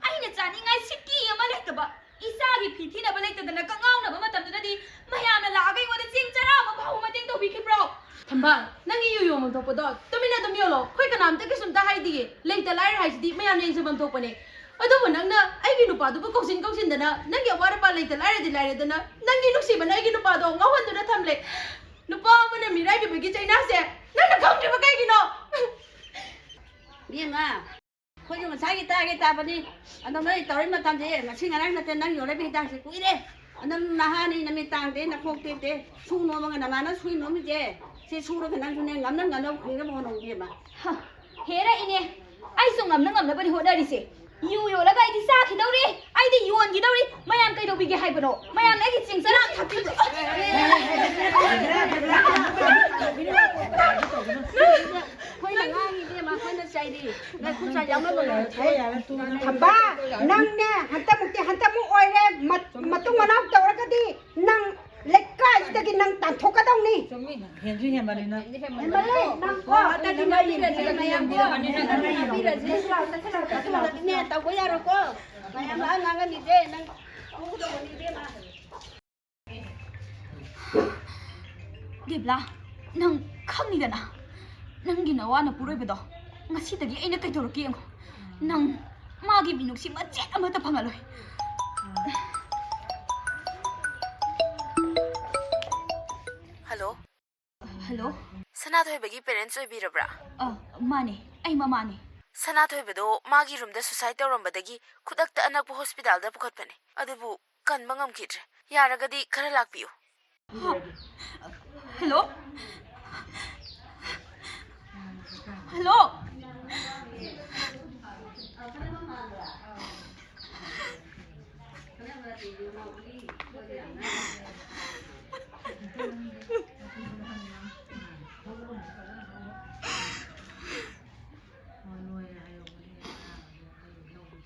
ꯑꯩꯅ ꯆꯥꯅꯤꯡꯉꯥꯏ ꯁꯤꯀꯤ ꯑꯃ ꯂꯩꯇꯕ, ꯏꯆꯥꯒꯤ ꯐꯤ ꯊꯤꯅꯕ ꯂꯩꯇꯗꯅ ꯀꯉꯥꯎꯅꯕ ꯃꯇꯝꯗꯨꯗꯗꯤ ꯃꯌꯥꯝꯅ ꯂꯥꯛꯑꯒ ꯑꯩꯉꯣꯟꯗ ꯆꯦꯡ ꯆꯔꯥ ꯑꯃ ꯐꯥꯎꯕ ꯃꯇꯦꯡ ꯇꯧꯕꯤꯈꯤꯕ꯭ꯔꯣ? ꯊꯝꯕꯥꯜ, ꯅꯪꯒꯤ ꯌꯨ ꯌꯣꯟꯐꯝ ꯊꯣꯛꯄꯗꯣ ꯇꯨꯃꯤꯟꯅ ꯑꯗꯨꯝ ꯌꯣꯜꯂꯣ, ꯑꯩꯈꯣꯏ ꯀꯅꯥꯝꯇ ꯀꯩꯁꯨꯝꯇ ꯍꯥꯏꯗꯤꯌꯦ꯫ ꯂꯩꯇ ꯂꯥꯏꯔ ꯍꯥꯏꯁꯤꯗꯤ ꯃꯌꯥꯝꯅ ꯌꯦꯡꯖꯐꯝ ꯊꯣꯛꯄꯅꯦ꯫ ꯑꯗꯨꯕꯨ ꯅꯪꯅ ꯑꯩꯒꯤ ꯅꯨꯄꯥꯗꯨꯕꯨ ꯀꯧꯁꯤꯟ ꯀꯧꯁꯤꯟꯗꯅ, ꯅꯪꯒꯤ ꯑꯋꯥꯠ ꯑꯄꯥ ꯂꯩꯇ ꯂꯥꯏꯔꯗꯤ ꯂꯥꯏꯔꯗꯅ, ꯅꯪꯒꯤ ꯅꯨꯡꯁꯤꯕꯅ ꯑꯩꯒꯤ ꯅꯨꯄꯥꯗꯣ ꯉꯥꯎꯍꯟꯗꯨꯅ ꯊꯝꯂꯦ꯫ ꯅꯨꯄꯥ ꯑꯃꯅ ꯃꯤꯔꯥꯏꯕꯤꯕꯒꯤ ꯆꯩꯅꯥꯁꯦ ꯅꯪꯅ ꯈꯪꯗ꯭ꯔꯤꯕ ꯀꯩꯒꯤꯅꯣ? ꯏꯕꯦꯝꯃ, ꯑꯩꯈꯣꯏꯁꯨ ꯉꯁꯥꯏꯒꯤ ꯇꯥꯒꯦ ꯇꯥꯕꯅꯤ꯫ ꯑꯗꯣ ꯅꯣꯏ ꯇꯧꯔꯤ ꯃꯇꯝꯁꯦ ꯉꯁꯤ ꯉꯔꯥꯡ ꯅꯠꯇꯦ, ꯅꯪ ꯌꯣꯜꯂꯛꯏꯕ ꯍꯤꯗꯥꯛꯁꯦ ꯀꯨꯏꯔꯦ꯫ ꯑꯗꯣ ꯅꯪ ꯅꯍꯥꯅꯤ, ꯅꯃꯤꯠ ꯇꯥꯡꯗꯦ, ꯅꯈꯣꯡ ꯇꯦꯛꯇꯦ꯫ ꯁꯨ ꯅꯣꯝꯃꯒ ꯅꯃꯥꯅ ꯁꯨꯏ ꯅꯣꯝꯃꯤꯁꯦ, ꯁꯤ ꯁꯨꯔꯒ ꯅꯪꯁꯨꯅꯦ ꯉꯝꯅ ꯉꯝꯅꯕ ꯍꯤꯡꯅꯕ ꯍꯣꯠꯅꯧ ꯏꯕꯦꯝꯃ꯫ ꯍ, ꯍꯦꯔ ꯏꯅꯦ, ꯑꯩꯁꯨ ꯉꯝꯅ ꯉꯝꯅꯕꯅꯤ ꯍꯣꯠꯅꯔꯤꯁꯦ꯫ ꯌꯨ ꯌꯣꯜꯂꯒ ꯑꯩꯗꯤ ꯆꯥꯈꯤꯗꯧꯔꯤ, ꯑꯩꯗꯤ ꯌꯣꯟꯈꯤꯗꯧꯔꯤ꯫ ꯃꯌꯥꯝ ꯀꯩꯗꯧꯕꯤꯒꯦ ꯍꯥꯏꯕꯅꯣ? ꯃꯌꯥꯝꯅ ꯑꯩꯒꯤ ꯆꯦꯡ ꯆꯔꯥ ꯊꯛꯄꯤꯕ꯫ ꯑꯩꯈꯣꯏꯅ ꯉꯥꯡꯉꯤꯗꯤ ꯃꯈꯣꯏꯅ ꯆꯩꯔꯤ꯫ ꯅꯪ ꯈꯨꯠ ꯁꯥ ꯌꯥꯎꯅꯕ ꯂꯣꯏꯔꯦ꯫ ꯊꯝꯕ, ꯅꯪꯅꯦ ꯍꯟꯇꯃꯨꯛꯇꯤ ꯍꯟꯇꯃꯨꯛ ꯑꯣꯏꯔꯦ꯫ ꯃꯠ-, ꯃꯇꯨꯡ ꯃꯅꯥꯎ ꯇꯧꯔꯒꯗꯤ ꯅꯪ ꯂꯩꯀꯥꯏꯁꯤꯗꯒꯤ ꯅꯪ ꯇꯥꯟꯊꯣꯛꯀꯗꯧꯅꯤ꯫ ꯆꯨꯝꯃꯤ, ꯍꯦꯟꯁꯨ ꯍꯦꯟꯃꯜꯂꯤ ꯅꯪ꯫ ꯍꯦꯟꯃꯜꯂꯦ, ꯅꯪ ꯀꯣ꯫ ꯍꯟꯗꯛꯇꯤ ꯅꯪ ꯌꯦꯡꯕꯤꯔꯁꯦ, ꯃꯌꯥꯝ ꯀꯣ꯫ ꯍꯟꯗꯛꯇꯤ ꯅꯪ ꯌꯦꯡꯕꯤꯔꯁꯦ꯫ ꯅꯠꯇ꯭ꯔꯗꯤꯅꯦ ꯇꯧꯕ ꯌꯥꯔꯣꯏꯀꯣ꯫ ꯃꯌꯥꯝ ꯂꯥꯛꯑ ꯉꯥꯡꯉꯝꯃꯤꯁꯦ ꯅꯪ ꯐꯨꯒꯗꯧꯕꯅꯤ ꯏꯕꯦꯝꯃ꯫ ꯗꯦꯕꯂꯥ, ꯅꯪ ꯈꯪꯅꯤꯗꯅ, ꯅꯪꯒꯤ ꯅꯋꯥ ꯅꯄꯨꯔꯣꯏꯕꯗꯣ ꯉꯁꯤꯗꯒꯤ ꯑꯩꯅ ꯀꯩꯗꯧꯔꯛꯀꯦ ꯌꯦꯡꯉꯣ꯫ ꯅꯪ ꯃꯥꯒꯤ ꯃꯤꯅꯨꯡꯁꯤ ꯃꯆꯦꯠ ꯑꯃꯠꯇ ꯐꯪꯍꯜꯂꯣꯏ꯫ ꯍꯜꯂꯣ꯫ ꯍꯜꯂꯣ꯫ ꯁꯅꯥꯊꯣꯏꯕꯒꯤ ꯄꯦꯔꯦꯟꯁ ꯑꯣꯏꯕꯤꯔꯕ꯭ꯔꯥ? ꯑ, ꯃꯥꯅꯦ, ꯑꯩ ꯃꯃꯥꯅꯦ꯫ ꯁꯅꯥꯊꯣꯏꯕꯗꯣ ꯃꯥꯒꯤ ꯔꯨꯝꯗ ꯁꯨꯁꯥꯏꯗ ꯇꯧꯔꯝꯕꯗꯒꯤ ꯈꯨꯗꯛꯇ ꯑꯅꯛꯄ ꯍꯣꯁꯄꯤꯇꯥꯜꯗ ꯄꯨꯈꯠꯄꯅꯦ, ꯑꯗꯨꯕꯨ ꯀꯟꯕ ꯉꯝꯈꯤꯗ꯭ꯔꯦ꯫ ꯌꯥꯔꯒꯗꯤ ꯈꯔ ꯂꯥꯛꯄꯤꯌꯨ꯫ ꯍ-, ꯍꯜꯂꯣ꯫